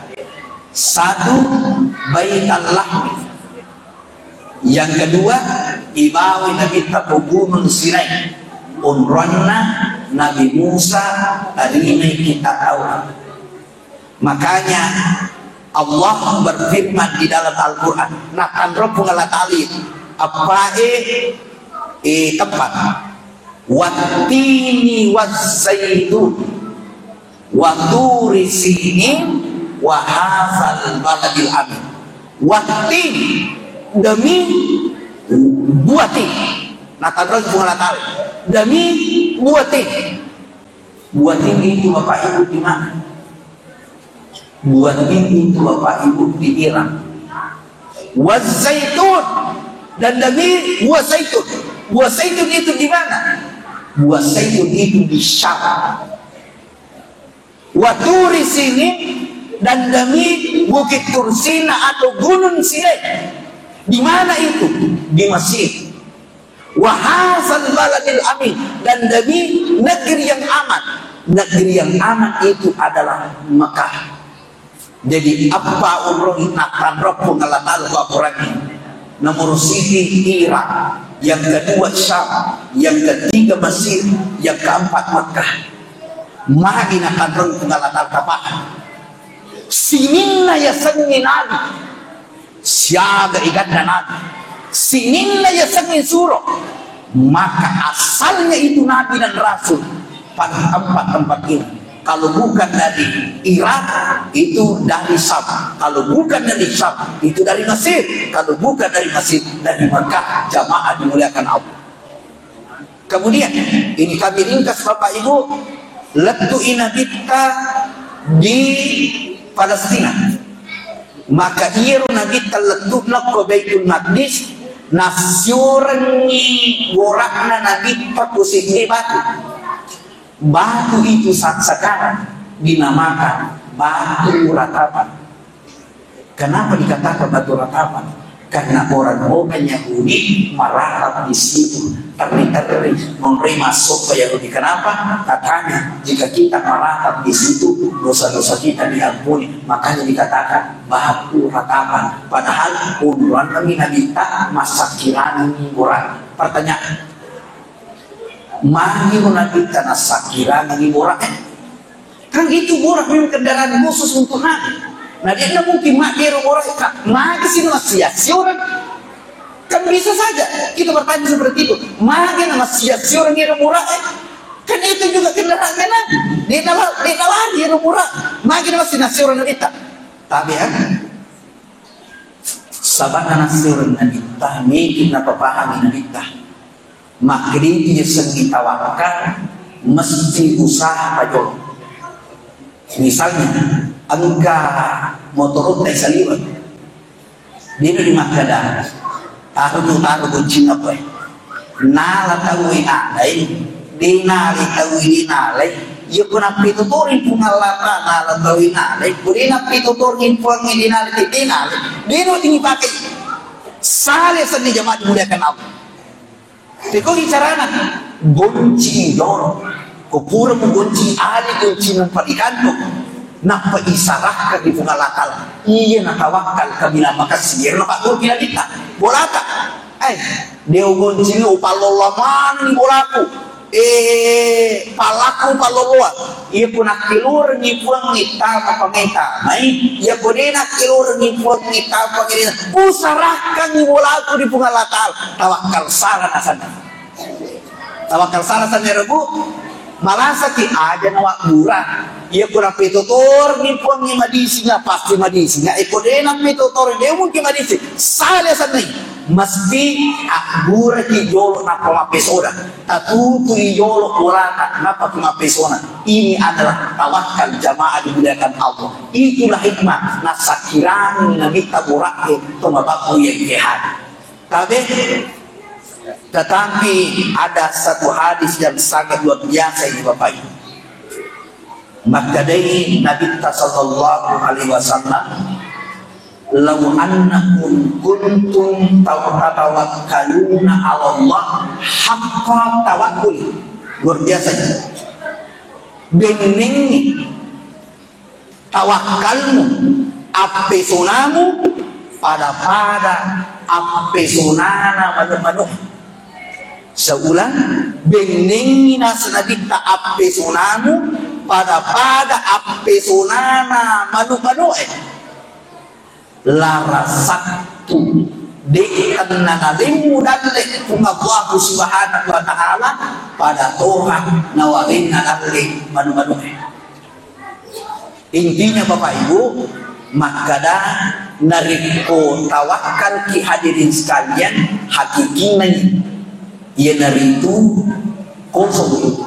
Satu, Baital Lahmi. Yang kedua, ibawa Nabitta ke Gunung Sinai. Onronna Nabi Musa tarimai kitab Taurat. Makanya Allah berfirman di dalam Al-Quran, natanro Puang Allah Ta'ala, appae, eh, tempat. Wattini wazzaitun, wa turi sinin, wa hadzal baladil amin. Wattin, demi buah tin. Natanro Puang Allah Ta'ala, demi buah tin. Buah tin itu Bapak Ibu di mana? Buah tin itu Bapak Ibu di Irak. Wazzaitun. Dan demi buah zaitun. Buah zaitun itu di mana? Wa Sairun itu di Syam. Wa Turi Sinin, dan demi Bukit Tursina atau Gunung Sinai. Di mana itu? Di Mesir. Wa hadzal baladil amin, dan demi negeri yang aman. Negeri yang aman itu adalah Mekah. Jadi, eppa onrong natanrong Puang Allah Ta'ala ko Al-Quran ini. Nomor siji Irak, yang kedua Syam, yang ketiga Mesir, yang keempat Mekah. Magi natanrong Puang Allah Ta'ala, tapahang. Sininna yasengnge nabi. Siaga iganna nabi. Sininna yasengnge suro. Maka asalnya itu nabi dan rasul pada tempat-tempat ini. Kalau bukan dari Irak, itu dari Syam. Kalau bukan dari Syam, itu dari Mesir. Kalau bukan dari Mesir, dari Mekah. Jamaah dimuliakan Allah. Kemudian, ini kami ringkas, Bapak Ibu, lettu'i Nabitta di Palestina. Maka iyaro Nabitta lettu'na ko Baitul Maqdis, nassiurengngi bora'na Nabitta ku seddi batu. Batu itu saat sekarang dinamakan Batu Ratapan. Kenapa dikatakan Batu Ratapan? Karena orang-orang Yahudi meratap di situ, terri-terri, menroi masuk ke Yahudi. Kenapa? Katanya, jika kita meratap di situ, dosa-dosa kita diampuni. Makanya dikatakan Batu Ratapan. Padahal umuran Nabitta masakkirangi orang. Pertanyaan, magi Nabitta nasakkirangi orang? Kan itu borak memang kendaraan khusus untuk Nabi. Nah, dia nggak mungkin makai borak, Kak. Magi sih masih orang. Kan bisa saja kita bertanya seperti itu. Magi masih orang dia borak? Kan itu juga kendaraan Nabi. Dia nawa, dia nawa dia borak. Magi masih nasi orang kita. Tapi ya, sabana nasi orang Nabi. Tah, mungkin apa pahami Nabi tah. Makkedai yasengnge tawakkal, mesti usaha pajolo. Misalnya, engka motorotta saliweng, dena dimakkeda, "Taru tu, taru goncinna poe." Nala tau inalai, denali tau inalai. Iya ko nappitotori Puang Allah Ta'ala, nala tau inalai. Ko de nappitotori Puang, denali te denali. Dena dipake. Sale senni jamaah dimuliakan Allah. Pekkogi carana, goncingi jolo. Ko pura mugoncingi ali goncinna palikantu, nappa isarahkan ri Puang Allah Ta'ala. Iya natawakkal kaminang makessing, iyaro napagguru ki Nabitta. Bolata, eh, de ugoncingi, upallolo manenni bolaku. Eh, pallaku palloloa. Iya ko nakkelurengngi Puang, tama pameta mai. Iya ko de nakkelurengngi Puang, tama pameta. Usarahkangngi bolaku ri Puang Allah Ta'ala. Tawakkal sala nasenna. Tawakkal sala senna ero, Bu. Malasaki aja nawabbura. Iya ko nappitotorengngi Puang madisinga, pasti madisinga. Iya ko de nappitotorengngi, de mungkin madising. Sala senna. Mesti abburaki jolo nappa mappesona. Tatutui jolo bolata nappa mappesona. Ini adalah tawakkal, jamaah dimuliakan Allah. Itulah hikmah nasakkirangi Nabitta bora'e to mabakku yang kehan. Tabe, tetapi ada satu hadis yang sangat luar biasa ini, Bapak Ibu. Makkedai Nabitta sallallahu alaihi wasallam, "Lau annakum kuntum taw-, tatawakkaluna 'ala Allah haqqa tawakkul." Luar biasa. Bennengngi tawakkalmu, appesonamu, pada-pada appesonana manu-, manu-. Seulang, bennengngi naseng Nabitta appesonamu, pada-pada appesonana manu-, manu'e. Larasaktu, de' tennanalemmu dalle Puang Allahu Subhanahu wa Ta'ala, pada toha nawalenna dalle manu-, manu'e. Intinya, Bapak Ibu, makkada narekko tawakkalki, hadirin sekalian, hakikinna iyanaritu kosong.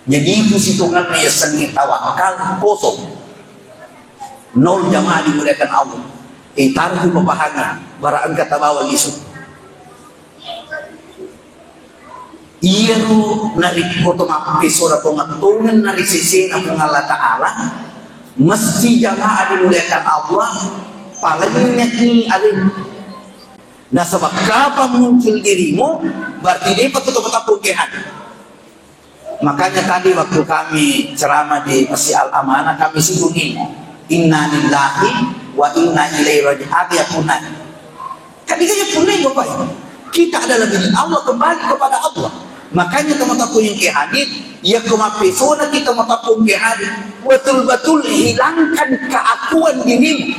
Jadi itu sitongenna yasengnge tawakkal, kosong. Nol, jamaah dimuliakan Allah. Eh, tartu pemahaman, bara engka tabawa lisu. Iyaro narekko to mappesona tonget-tongenna ri sesena Puang Allah Ta'ala, mesti jamaah dimuliakan Allah, palennyaki alemu. Nasaba kapang muncul dirimu, berarti depa tu to matappung ke hadir. Makanya tadi waktu kami ceramah di Masjid Al Amanah, kami singgungi, "Inna lillahi wa inna ilaihi raji'un." Apa ya punna? Kan dia punnai, Bapak Ibu. Kita adalah milik Allah, kembali kepada Allah. Makanya teman-teman yang ke hadir, ya kemapesanna kita teman-teman ke hadir, betul-betul hilangkan keakuan dirimu.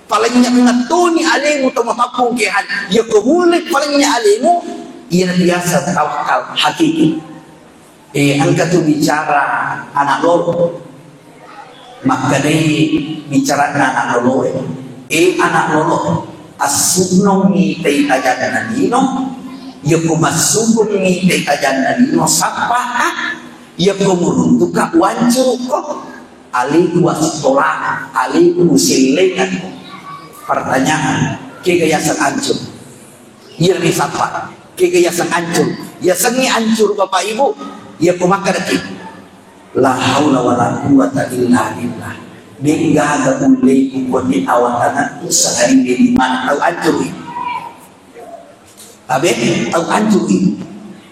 Palennya mengatoni alemu teman-teman ke hadir. Ya kemulai palennya alemu, ia biasa tawakal hakiki. Eh, engka tu bicara anak lolo. Makkedai bicaranna anak loloe, "Eh, anak lolo, assunnongi tai tajanna lino, yako massukungi tai tajanna lino, sappa, ah, yako muruntuka wancurukko, aliku wastola, aliku sillengan." Pertanyaan, kega yaseng ancur? Iyaro risappa, kega yaseng ancur? Yasengnge ancur, Bapak Ibu, yako makkedaki, "La haula wala quwwata illa billah." De'gaga ulleku kone awatangakku sangadinna di mana tau ancuri. Abe, tau ancuri.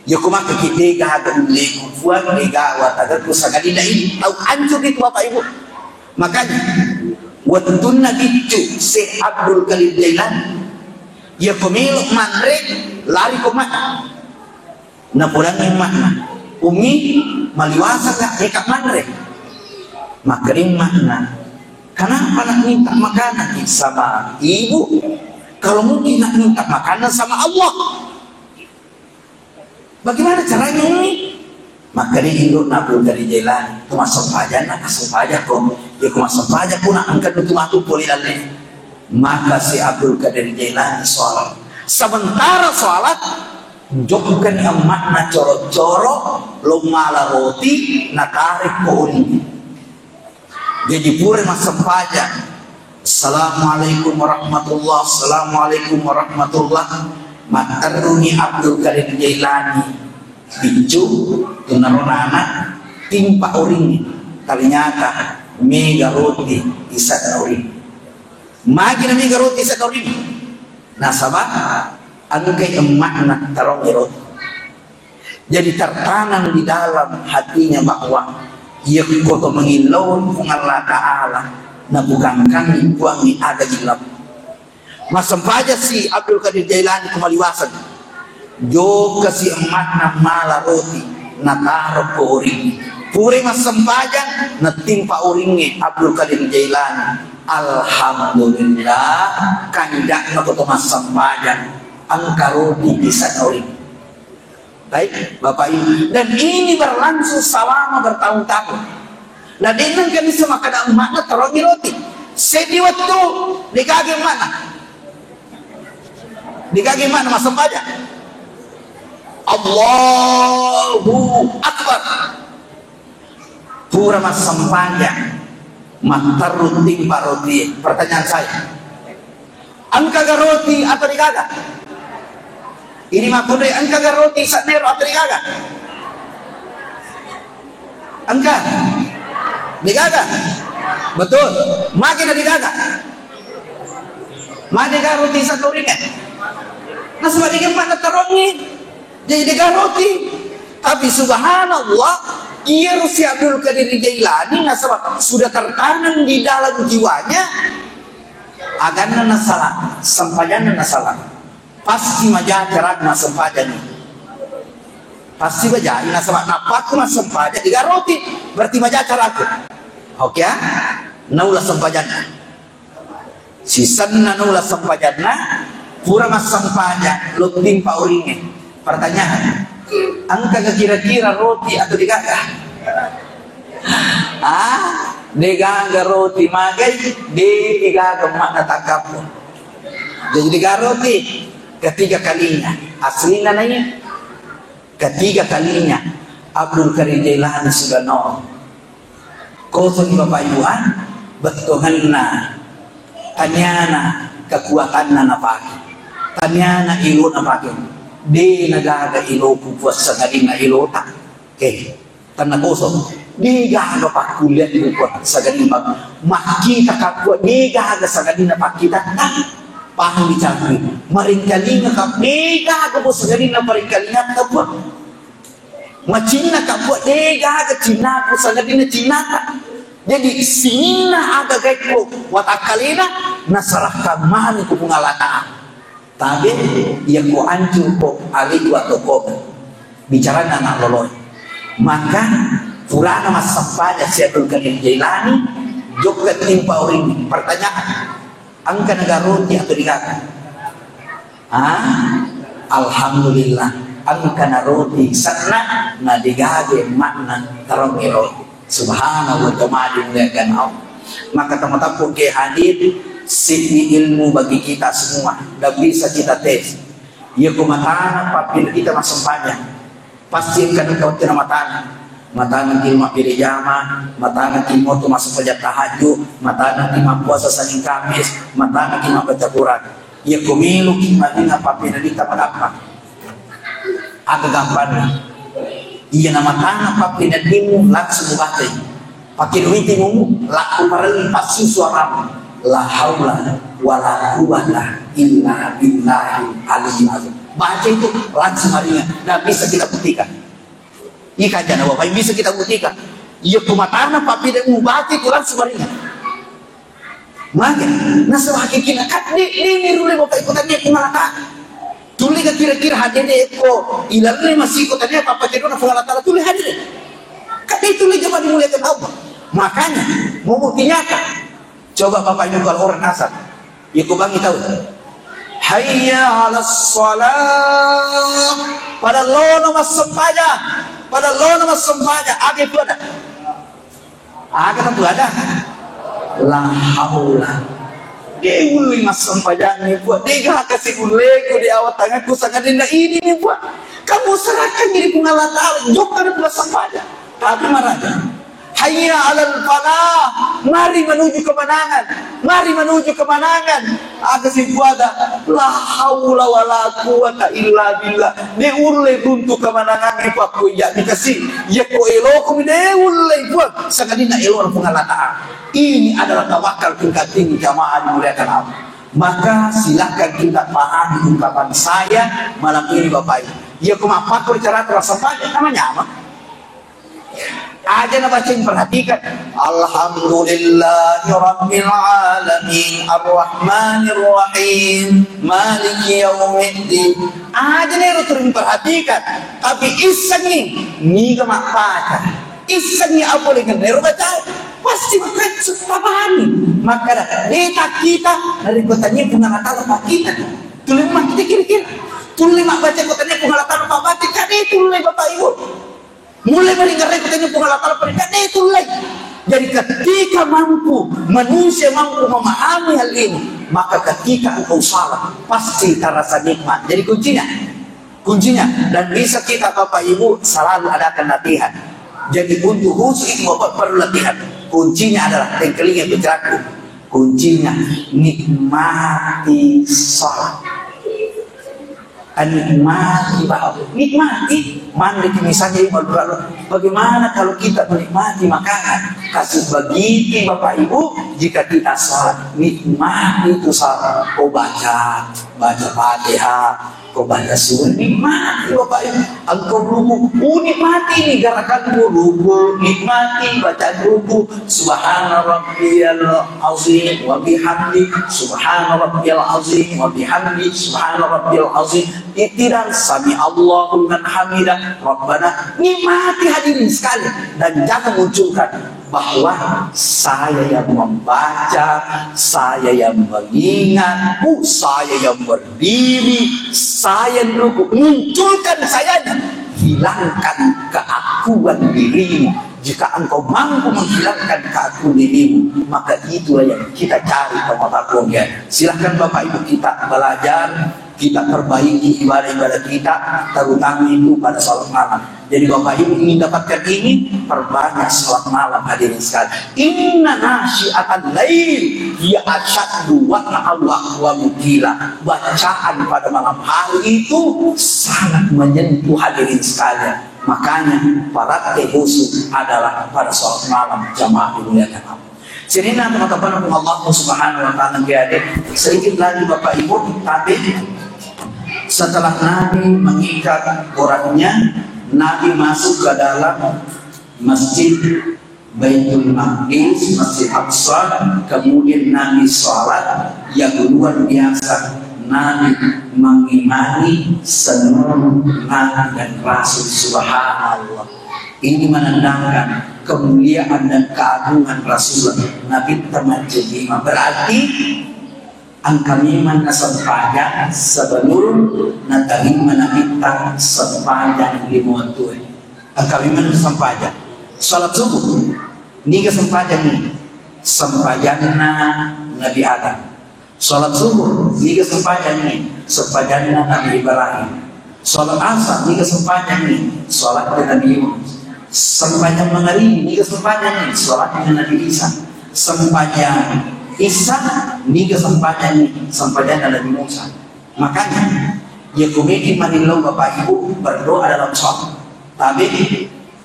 Yako makkaki, "De'gaga ulleku Puang, de'gaga awatangakku sangadinna ini." Tau ancuri tu, Bapak Ibu. Makanya, wettunna biccu Syekh Abdul Qadir Jailani, yako melo manre, lari ko mana? Napodangngi emma'na, "Ummi, maliwasakka, meka manre?" Makkeda emma'na, "Kenapa nak minta makanan sama ibu? Kalau mungkin nak minta makanan sama Allah." "Bagaimana caranya, Ummi?" Makkeda indo'na Abdul Qadir Jailani, "Ko massempajanna, assempajakko. Ya ko massempajakko, nak engka tu matu pole lalle." Maka si Abdul Qadir Jailani sholat. Sementara sholat, jokkani emma'na coro-coro, lo mala roti, natarekko uringnge. Jaji pura massempajang, "Assalamualaikum warahmatullah, assalamualaikum warahmatullah." Matterruni Abdul Qadir Jailani biccu, tunarona anak, timpa uringnge. Ternyata mega roti ise'na uringnge. Magi na mega roti ise'na uringnge? Nasaba engkai emma'na tarongngi roti. Jadi tertanam di dalam hatinya bahwa yakko to mangillau Puang Allah Ta'ala, na bukan kami Puang ni aga jilap. Massempajang si Abdul Qadir Jailani ko maliwaseng. Jokka si emma'na mala roti, nataro ko uringnge. Pura massempajang, natimpa uringnge Abdul Qadir Jailani. Alhamdulillah, kanja'na ko to massempajang, engka roti ise'na uringnge. Baik, Bapak Ibu. Dan ini berlangsung selama bertahun-tahun. Na de'na engka nisseng makkeda emma'na tarongngi roti. Seddi wettu, de'gaga emma'na. De'gaga emma'na massempajang. Allahu Akbar. Pura massempajang, matterru timpa roti. Pertanyaan saya, engkaga roti atau de'gaga? Ini makkunrai, engkaga roti se'nero atau de'gaga? Engka? De'gaga? Betul. Magi na de'gaga? Magi de'gaga roti se'nero ringe? Nasaba de'gaga emma'na tarongngi. Jadi de'gaga roti. Tapi subhanallah, iyaro si Abdul Qadir Jailani nasaba sudah tertanam di dalam jiwanya, aganna nasala, sempajanna nasala. Pasti maja carana sempajang. Pasti maja, nasaba nappaku massempajang de'gaga roti, berarti maja caraku. Oke ya? Naula sempajanna. Sisenna naula sempajanna, pura massempajang, lo timpa uringnge. Pertanyaan, engkaga kira-kira roti atau de'gaga? Ah, de'gaga roti, magai, de'gaga emma'na takkappo. Jadi de'gaga roti, ketiga kalinya, aslinna naiya. Ketiga kalinya, Abdul Qadir Jailani sudah no. Kosong Bapak Ibu, ah, bettuanna, taniana kekuatanna napake, taniana ilona napake. De nagaga eloku Puang sangadinna elota. Eh, tenna kosong. De gaga pakkulleakku Puang sangadinna makkita ka Puang, de gaga sangadinna pakkitatta. Pahang bicaraku. Maringkalinga ka, de gaga Puang sangadinna paringkalingatta Puang. Macinna ka Puang, de gaga cinnaku sangadinna cinnata. Jadi sininna aga gaekko watakkalena naserahkan mani ku Puang Allah Ta'ala. Tabe, iya ko ancur ko, aliku atau ko, bicarana anak loloe. Maka, purana massempajang si Abdul Qadir Jailani, jokka timpa oring, pertanyaan, engka naga roti atau digaga? Ah, Alhamdulillah, engka na roti senna, na digaga makna terong roti. Subhanallah, jamaah dimuliakan Allah. Maka teman-teman ke hadir, sini ilmu bagi kita semua. Dan bisa kita tes. Iya ko matana pappir kita massempajang. Pasti engka engka wettu na matana. Matana ki mappiri jama, matana ki moto massempajang tahajud, matana ki mappuasa Senin Kamis, matana ki mabbaca Quran. Iya ko melo ki maringa pappir kita madappa. Aga gampanna? Iya namatana pappineddimu langsung mubatai. Pakiruiti mumu, lakku parelli passusu aramu. La haula wala quwwata illa billahil aliyyil azim. Baca itu langsung maringa. Dan bisa kita buktikan. Ika jana bapak bisa kita buktikan. Iya pematana pappineddimu baca itu langsung maringa. Maka, nasaba hakikina, kadde, de, de, rulle bapak ikut tadi aku ngalata. Tulle ga kira-kira hadene ko ilalle masih ikut tadi apa apa kedona Puang Allah Ta'ala tulle hadene. Kadde tulle jamaah dimuliakan Allah. Makanya, mau bukti nyata. Coba bapak ibu kalau orang asal, ya ku bangi tahu. Hayya 'alas shalah. Pada lono massempajang. Pada lono massempajang. Age tu ada. Aga tu ada? La haula. De ulle massempajangngi Puang. De gaga sigulleku di awat tanganku sangadinna ini ni Puang. Kamu serahkan diri Puang Allah Ta'ala. Jokka na Puang sempajang. Tapi maraja. Hayya 'alal falah. Mari menuju kemenangan. Mari menuju kemenangan. Aga si Puang ada? La haula wala quwwata illa billah. De ulle runtu kemenangan di pakku iya dikasih. Iya ko eloko mi de ulle Puang. Sangadinna elona Puang Allah Ta'ala. Ini adalah tawakal tingkat tinggi jamaah dimuliakan Allah. Maka silahkan kita pahami ungkapan saya malam ini Bapak Ibu. Iya ko mappakko cara terasa pakai namanya apa? Aja na baca perhatikan. Alhamdulillahirabbil alamin arrahmanirrahim maliki yaumiddin. Aja na itu perhatikan. Tapi issengi niga mappaca. Issengi apa lagi nero baca. Pasti makaccu tapahami. Maka de kita dari kotanya pun nggak tahu kita. Tulis mah kita kira-kira. Tulis mah baca kotanya pun nggak tahu apa baca. Kade tulis Bapak Ibu. Mulai meringerai kutanya Puang Allah Ta'ala pada kade itu lai. Jadi ketika mampu, manusia mampu memahami hal ini, maka ketika engkau salat, pasti terasa nikmat. Jadi kuncinya, kuncinya, dan bisa kita Bapak Ibu selalu adakan latihan. Jadi untuk khusus itu Bapak perlu latihan. Kuncinya adalah tengkelinga putraku. Kuncinya nikmati salat. Nikmati, Bapak. Nikmati. Mandi misalnya, bagaimana kalau kita menikmati makanan? Kasih begitu, Bapak Ibu, jika kita salat, nikmati itu salat. Kau baca, baca Fatihah, kau baca surah, nikmati, Bapak Ibu. Engkau ruku, oh, nikmati ini gerakanmu ruku, nikmati bacaan ruku. Subhana rabbiyal azim wa bihamdi, subhana rabbiyal azim wa bihamdi, subhana rabbiyal azim. Itiran sami Allahu liman hamidah, Rabbana. Nikmati hadirin sekalian. Dan jangan munculkan bahwa saya yang membaca, saya yang mengingat, bu, saya yang berdiri, saya yang ruku. Munculkan sayanya. Hilangkan keakuan dirimu. Jika engkau mampu menghilangkan keakuan dirimu, maka itulah yang kita cari, teman-teman. Silahkan Bapak Ibu kita belajar Kita perbaiki ibadah-ibadah kita, terutama itu pada salat malam. Jadi Bapak Ibu ingin dapatkan ini, perbanyak salat malam hadirin sekalian. Inna nasyi'atal lail hiya asyaddu wat'an wa aqwamu qila. Bacaan pada malam hari itu sangat menyentuh hadirin sekalian. Makanya paratte'e khusus adalah pada salat malam jamaah dimuliakan Allah. Sininna teman-teman Allah Subhanahu wa Ta'ala, jadi sedikit lagi Bapak Ibu, tapi setelah Nabi mengikat orangnya, Nabi masuk ke dalam Masjid Baitul Maqdis, Masjid Aqsa, kemudian Nabi salat yang luar biasa, Nabi mengimani seluruh Nabi dan Rasul. Subhanallah. Ini menandakan kemuliaan dan keagungan Rasulullah. Nabitta majjajima. Berarti engka memang nasempajang sebelum natarima Nabitta sempajang lima wattue. Engka memang nasempajang. Salat subuh, niga sempajang ini? Sempajanna Nabi Adam. Salat subuh, niga sempajang ini? Sempajanna Nabi Ibrahim. Salat asar, niga sempajang ini? Salatna Nabi Yunus. Sempajang maghrib, niga sempajang ini? Salatna Nabi Isa. Sempajang Isya, niga sempajang ini? Sempajanna Nabi Musa. Makanya, ya kumeki marillau Bapak Ibu berdoa dalam salat. Tapi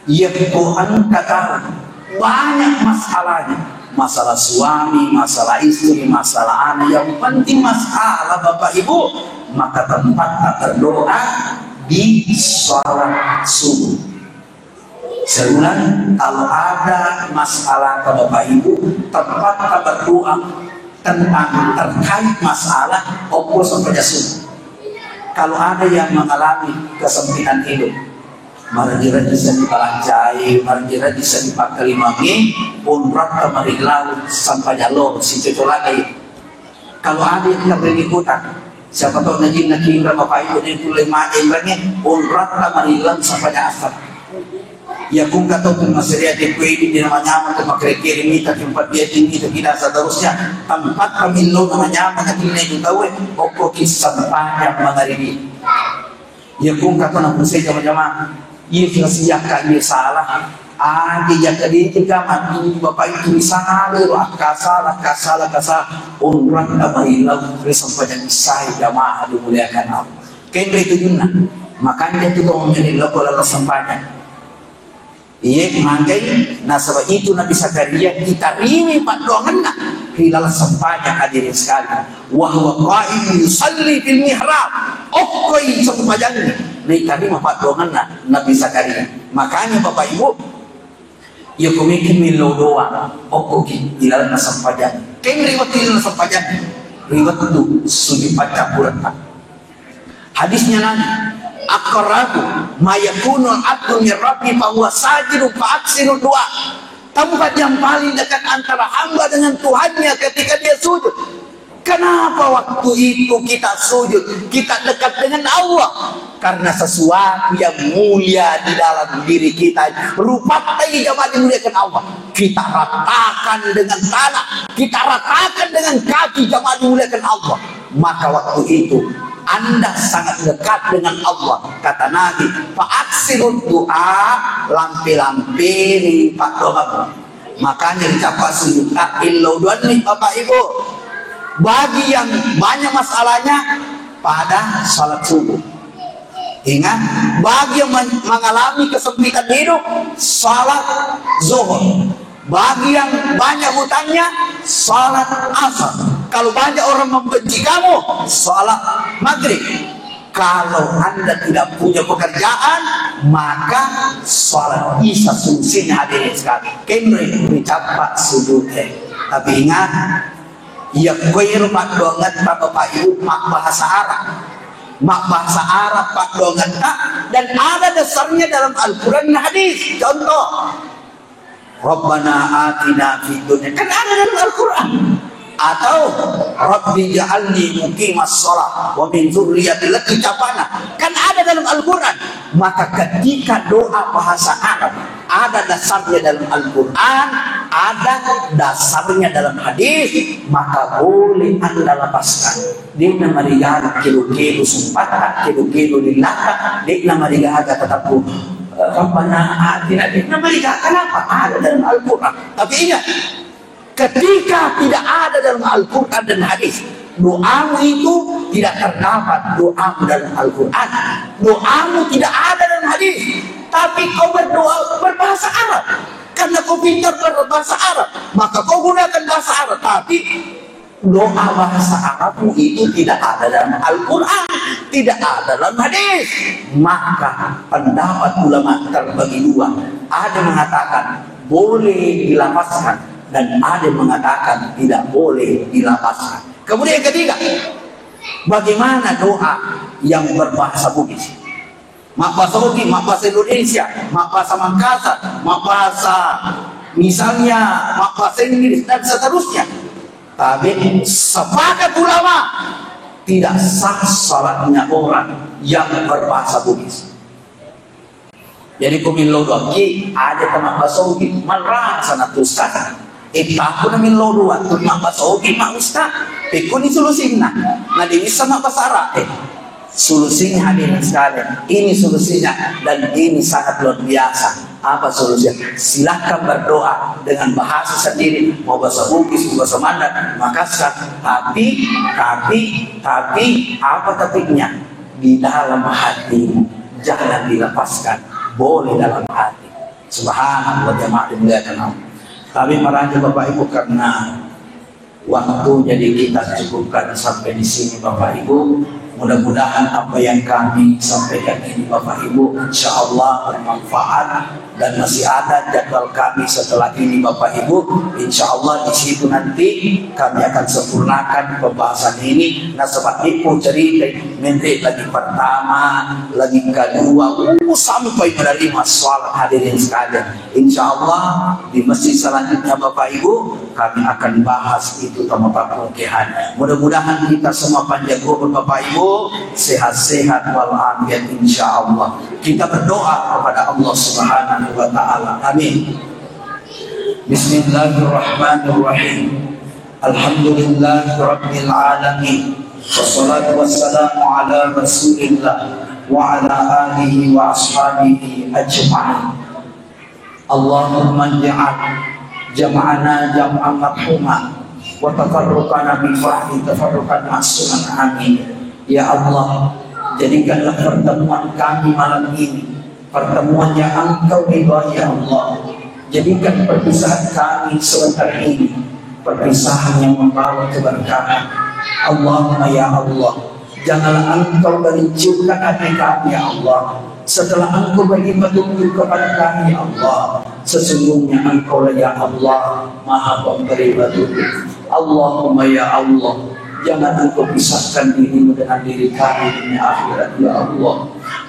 Iyakko engka tau banyak masalahnya, masalah suami, masalah istri, masalah anak, yang penting masalah Bapak Ibu, maka tempatta berdoa di salat subuh. Seulang, kalau ada masalah ke Bapak Ibu, tempatta berdoa tentang terkait masalah okko sempajang subuh. Kalau ada yang mengalami kesempitan hidup, maraji-raji seni palancai, maraji-raji seni pakkalimangngi, onratta marillau sempajang lohor, sicoco lagai. Kalau ada yang terlilit hutang, siapa tahu najinna kinra Bapak Ibu ni pulai majenrangi, onratta marillau sempajang asar. Ya kungka tau tu maseriati kuedi di nama nyamang tu makere-kere mita tempat dia tinggi tu tidak seterusnya tempat pemilu nama nyamang tu ne tu tahu eh, pokok kisah sempajang mangaribi. Iya pun katona pusai jama-jama. Iya kasiakka iya salah. Agi jaka dejeka matu Bapak itu misalnya lo akka salah, akka salah, akka salah. Onratta marillau ri sempajang isai jamaah dimuliakan Allah. Kenre tujunna. Makanya itu dong jadi lo kalau sempajang. Iye, magai nasaba itu Nabi Zakaria ditarimi paddoangenna ri laleng sempajang, hadirin sekalian. Wa huwa qaimun yusalli fil mihrab. Okkoi sempajangnge, naitarima paddoangenna Nabi Zakaria. Makanya Bapak Ibu, iya komiki millau doa, okkoki di laleng sempajang. Kenri wettu ri laleng sempajang, ri wettu sujud paccappuretta. Hadisnya Nabi, "Aqrabu ma yakunul abdu min rabbi fa huwa sajidun fa aksiru du'a." Tempat yang paling dekat antara hamba dengan Tuhannya ketika dia sujud. Kenapa waktu itu kita sujud, kita dekat dengan Allah? Karena sesuatu yang mulia di dalam diri kita. Rupatai jamaah dimuliakan Allah. Kita ratakan dengan tanah, kita ratakan dengan kaki jamaah dimuliakan Allah. Maka waktu itu Anda sangat dekat dengan Allah. Kata Nabi, "Fa aksirud du'a, lampe-lampeni paddoangmu." Makanya dicapai sujud. Nah, illau doanni Bapak Ibu. Bagi yang banyak masalahnya pada salat subuh. Ingat, bagi yang men-, mengalami kesempitan hidup, salat zuhur. Bagi yang banyak hutangnya, salat asar. Kalau banyak orang membenci kamu, salat maghrib. Kalau Anda tidak punya pekerjaan, maka salat isya solusinya, hadirin sekalian. Kenre dicapai sujud. Tapi ingat, iya koiro paddoangetta Bapak Ibu mabbahasa Arab. Mabbahasa Arab paddoangetta dan ada dasarnya dalam Al-Quran dan hadis. Contoh, "Rabbana atina fid dunya." Kan ada dalam Al-Quran. Atau, "Rabbi ja'alni muqimas shalah wa min dzurriyyati." Lagi ucapanna. Kan ada dalam Al-Quran. Maka ketika doa bahasa Arab ada dasarnya dalam Al-Quran, ada dasarnya dalam hadis, maka boleh Anda lapaskan. De'na marigaga kelu-kelu sumpatta, kelu-kelu lillata, de'na marigaga tetappu, eh, Rabbana atina, de'na marigaga. Kenapa? Ada dalam Al-Quran. Tapi ingat, ketika tidak ada dalam Al-Quran dan hadis, doamu itu tidak terdapat doamu dalam Al-Quran. Doamu tidak ada dalam hadis. Tapi kau berdoa berbahasa Arab. Karena kau pintar berbahasa Arab, maka kau gunakan bahasa Arab. Tapi doa bahasa Arabmu itu tidak ada dalam Al-Quran, tidak ada dalam hadis. Maka pendapat ulama terbagi dua. Ada yang mengatakan boleh dilapaskan dan ada yang mengatakan tidak boleh dilapaskan. Kemudian yang ketiga, bagaimana doa yang berbahasa Bugis? Mabbasa Ogi, mabbasa Indonesia, mabbasa Makassar, mabbasa misalnya mabbasa Inggris dan seterusnya. Tapi sepakat ulama, tidak sah salatnya orang yang berbahasa Bugis. Jadi ko millau doaki, ada tama basogi, marasa na tu ustaz. Ita pun millau doa tu mak basogi, mak ustaz. Pekuni solusinna. Na di bisa mak basara. Eh, solusinya hadirin sekalian. Ini solusinya dan ini sangat luar biasa. Apa solusinya? Silahkan berdoa dengan bahasa sendiri, mau bahasa Bugis, mau bahasa Mandak, Makassar. Tapi, tapi, tapi, apa tapinya? Di dalam hatimu, jangan dilepaskan, boleh dalam hati. Subhanallah, jamaah dimuliakan Allah. Tapi maraja Bapak Ibu, karena waktu, jadi kita cukupkan sampai di sini Bapak Ibu. Mudah-mudahan apa yang kami sampaikan ini Bapak Ibu, insya Allah bermanfaat dan masih ada jadwal kami setelah ini Bapak Ibu. Insya Allah di situ nanti kami akan sempurnakan pembahasan ini. Nasaba iko cerita menre lagi pertama, lagi kedua, uh, sampai menerima salat hadirin sekalian. Insya Allah di masjid selanjutnya Bapak Ibu kami akan bahas itu tentang perpeloncoan. Mudah-mudahan kita semua panjang umur Bapak Ibu, sehat-sehat walafiat insya Allah. Kita berdoa kepada Allah Subhanahu wa Ta'ala. Amin. Bismillahirrahmanirrahim. Alhamdulillahirabbil alamin. Wassalatu wassalamu ala Rasulillah wa ala alihi wa ashabihi ajma'in. Allahumma ij'al jam'ana jam'an marhuma wa tafarruqana min ba'di tafarruqan ma'suman. Amin. Ya Allah, jadikanlah pertemuan kami malam ini pertemuan yang Engkau ridhai, ya Allah. Jadikan perpisahan kami sebentar ini perpisahan yang membawa keberkahan. Allahumma ya Allah, janganlah Engkau gelincirkan hati kami, ya Allah. Setelah Engkau beri petunjuk kepada kami, ya Allah, sesungguhnya Engkaulah, ya Allah, Maha Pemberi petunjuk. Allahumma ya Allah, jangan Engkau pisahkan dirimu dengan diri kami di dunia akhirat, ya Allah.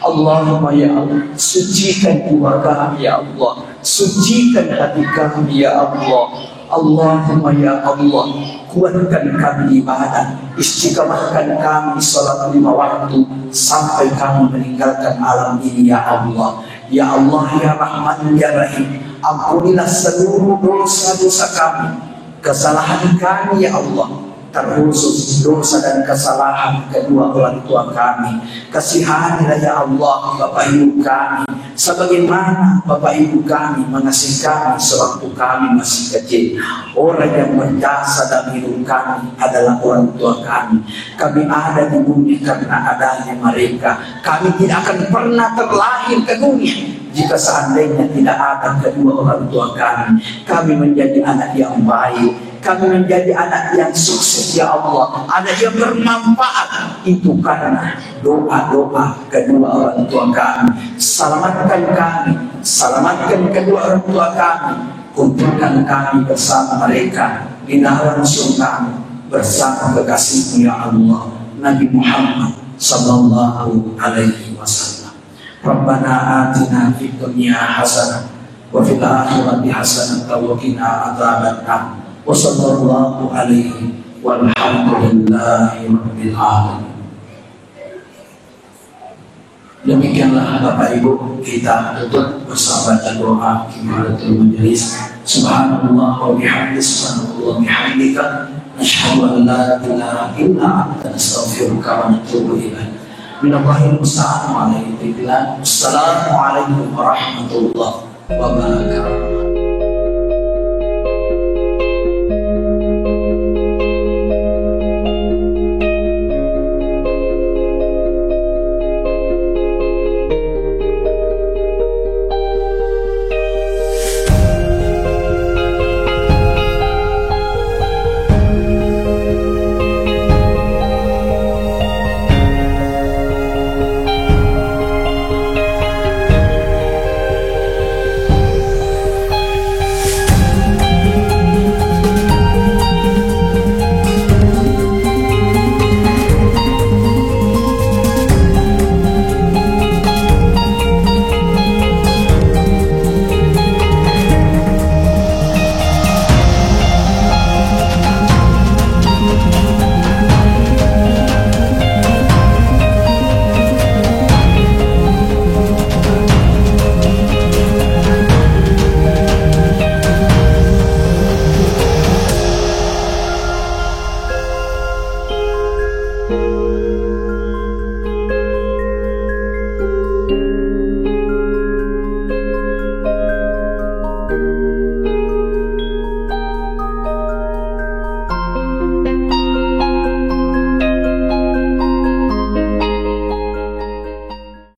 Allahumma ya Allah, sucikan jiwa kami, ya Allah. Sucikan hati kami, ya Allah. Allahumma ya Allah, kuatkan kami ibadah, istiqamahkan kami salat lima waktu sampai kami meninggalkan alam ini, ya Allah. Ya Allah, ya Rahman, ya Rahim, ampunilah seluruh dosa-dosa kami, kesalahan kami, ya Allah, terkhusus dosa dan kesalahan kedua orang tua kami. Kasihanilah, ya Allah, Bapak Ibu kami, sebagaimana Bapak Ibu kami mengasihi kami sewaktu kami masih kecil. Orang yang berjasa dalam hidup kami adalah orang tua kami. Kami ada di bumi karena adanya mereka. Kami tidak akan pernah terlahir ke dunia jika seandainya tidak ada kedua orang tua kami. Kami menjadi anak yang baik, kami menjadi anak yang sukses, ya Allah, anak yang bermanfaat. Itu karena doa-doa kedua orang tua kami. Selamatkan kami, selamatkan kedua orang tua kami, kumpulkan kami bersama mereka di dalam surga bersama kekasihmu, ya Allah, Nabi Muhammad sallallahu alaihi wasallam. Rabbana atina fid dunya hasanah wa fil akhirati hasanah wa qina adzabannar. Wa sallallahu alaihi walhamdulillahi rabbil alamin. Demikianlah Bapak Ibu, kita tutup bersama baca doa kifaratul majelis. Subhanallah wa bihamdi, subhanallah wa bihamdika, asyhadu an la ilaha illa anta, nastaghfiruka wa natubu ilaik. Minallahil musta'an wa alaihi tiklan. Assalamualaikum warahmatullahi wabarakatuh.